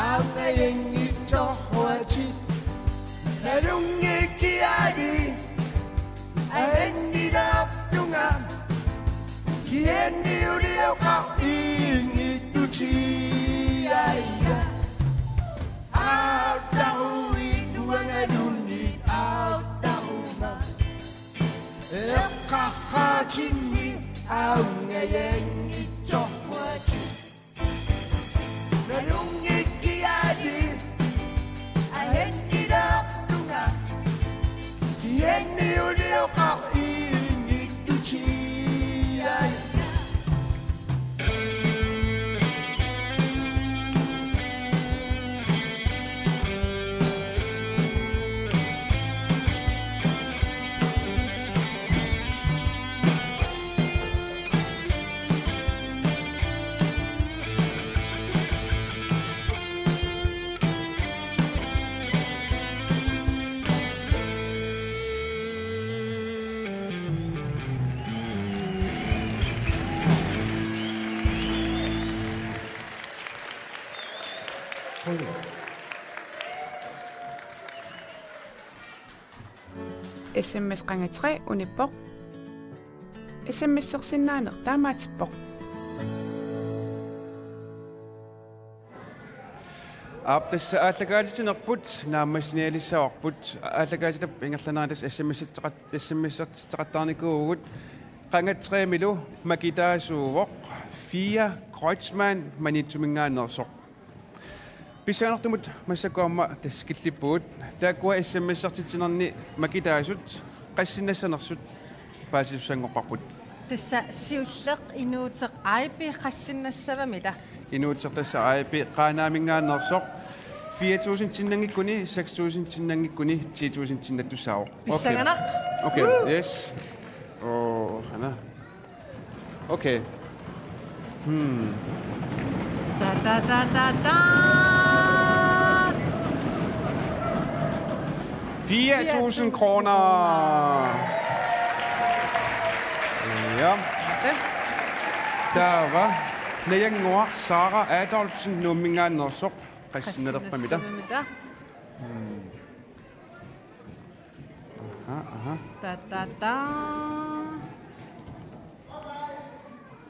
aanngajanngitsorluarlutit, nalunngikkiarlutit ahennilaartunga. Kianniulioqarpiinngittutit, aja. Aartaruit uangaluunniit aartaruma, eqqarraatinni Aungajanngitsormuati. Nalunngikkiaani. Ahennilaartunga. Kianniulioqar iingittutiai. S M S qanga tre unippoq. S M S-ersinnaaneq taamaatippoq. Aap, tassa aallakaatitsinerput naammassinialissavarput. Aallakaatitap ingerlanerani tassa S M S-itseqat-, S M S-ertitseqattaarnikuuvugut. Qanga tre-milu makitaasuuvoq Fia Kreutzmann Maniitsuminngaanneersoq. Pissanganartumut massakkut aamma tassa killippugut. Taakkua S M S-ertitsinerni makitaasut qassinnassanersut paasisussanngorparput. Tassa siulleq inuuteq A I B qassinnassavamita? Inuuteq tassa A I B Qaanaaminngaanneersoq. Fire tusindinnanngikkuni, seks tusindinnanngikkuni, ti tusindinnattussaavoq. Okay. Pissanganaq. Okay, woo! Yes. Oh, Hanna. Okay. Hmm. Ta, ta, ta, ta, ta. Fire tusind kroner. Ja. Der var Najannguaq Sara Adolfsen, Nuumminngaanneersoq. Qassinnalerpamita? Qassinnalerpamita? Hmm. Aha, aha. Ta, ta, ta.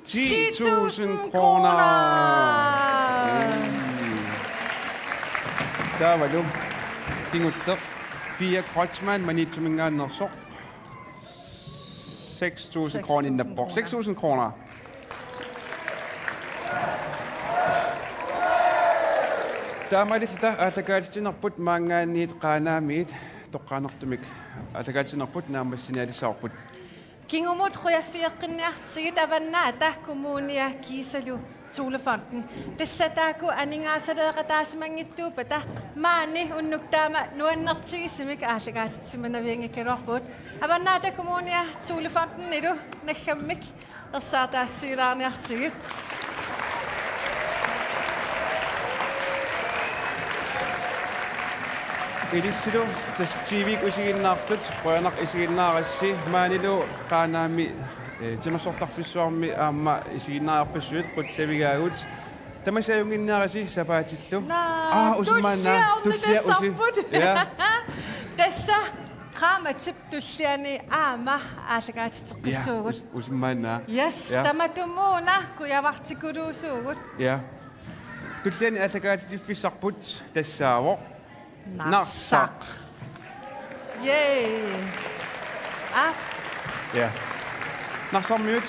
Ti tusind kroner. Mm. Taavalu kingulleq Fia Kreutzmann Maniitsuminngaanneersoq. Seks tusind kroner innappoq. Seks tusind kroner. Taamaalilluta aallakaatitsinerput maanngaanniit Qaanaamiit toqqaannartumik aallakaatitsinerput naammassinialissavarput. Kingumut qujaffeqqinniartigit Avannaata Kommunia kiisalu Thulefonden. Tassa taakku aningaasaleeqataasimanngitsuuppata maani unnuk taama nuannertigisumik aallakaatitsimanavianngikkaluarpugut. Avannaata Kommunia Thulefondenilu naggammik ersaartaassiilaarniartigit. Ilissilu tassa T V-kkut isiginnaartut, qujanaq isiginnaarassi, maanilu Qaanaami, eh, timersortarfissuarmi aamma isiginnaariarpassuit qutsavigaagut. Tamassi ajunnginniarisi sapaatillu. Naa, aa, usimaanna. Tullia ornitassarput. Tullia usi-, ja. Tassa qaammatip tulliani aamma aallakaatitseqqissuugut. Ja, us-, usimaanna. Yes, ja. Tamatumuuna kujavartikuluusuugut. Ja. Tulliani aallakaatitsiffissarput tassaavoq Narsaq. Narsaq. Yay. Aap. Ja. Narsarmiut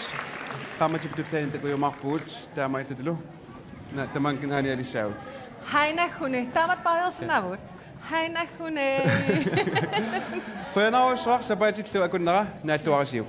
qaammatip tulliani takujumaarpugut, taamaalillutilu. Naa, tamaanga naanialissaagut. Hainakhuni. Taamatut paariarsinnaavugut. Hainakhuni. Qujanarsuaq, sapaatillu akunnera naalluarisiuk.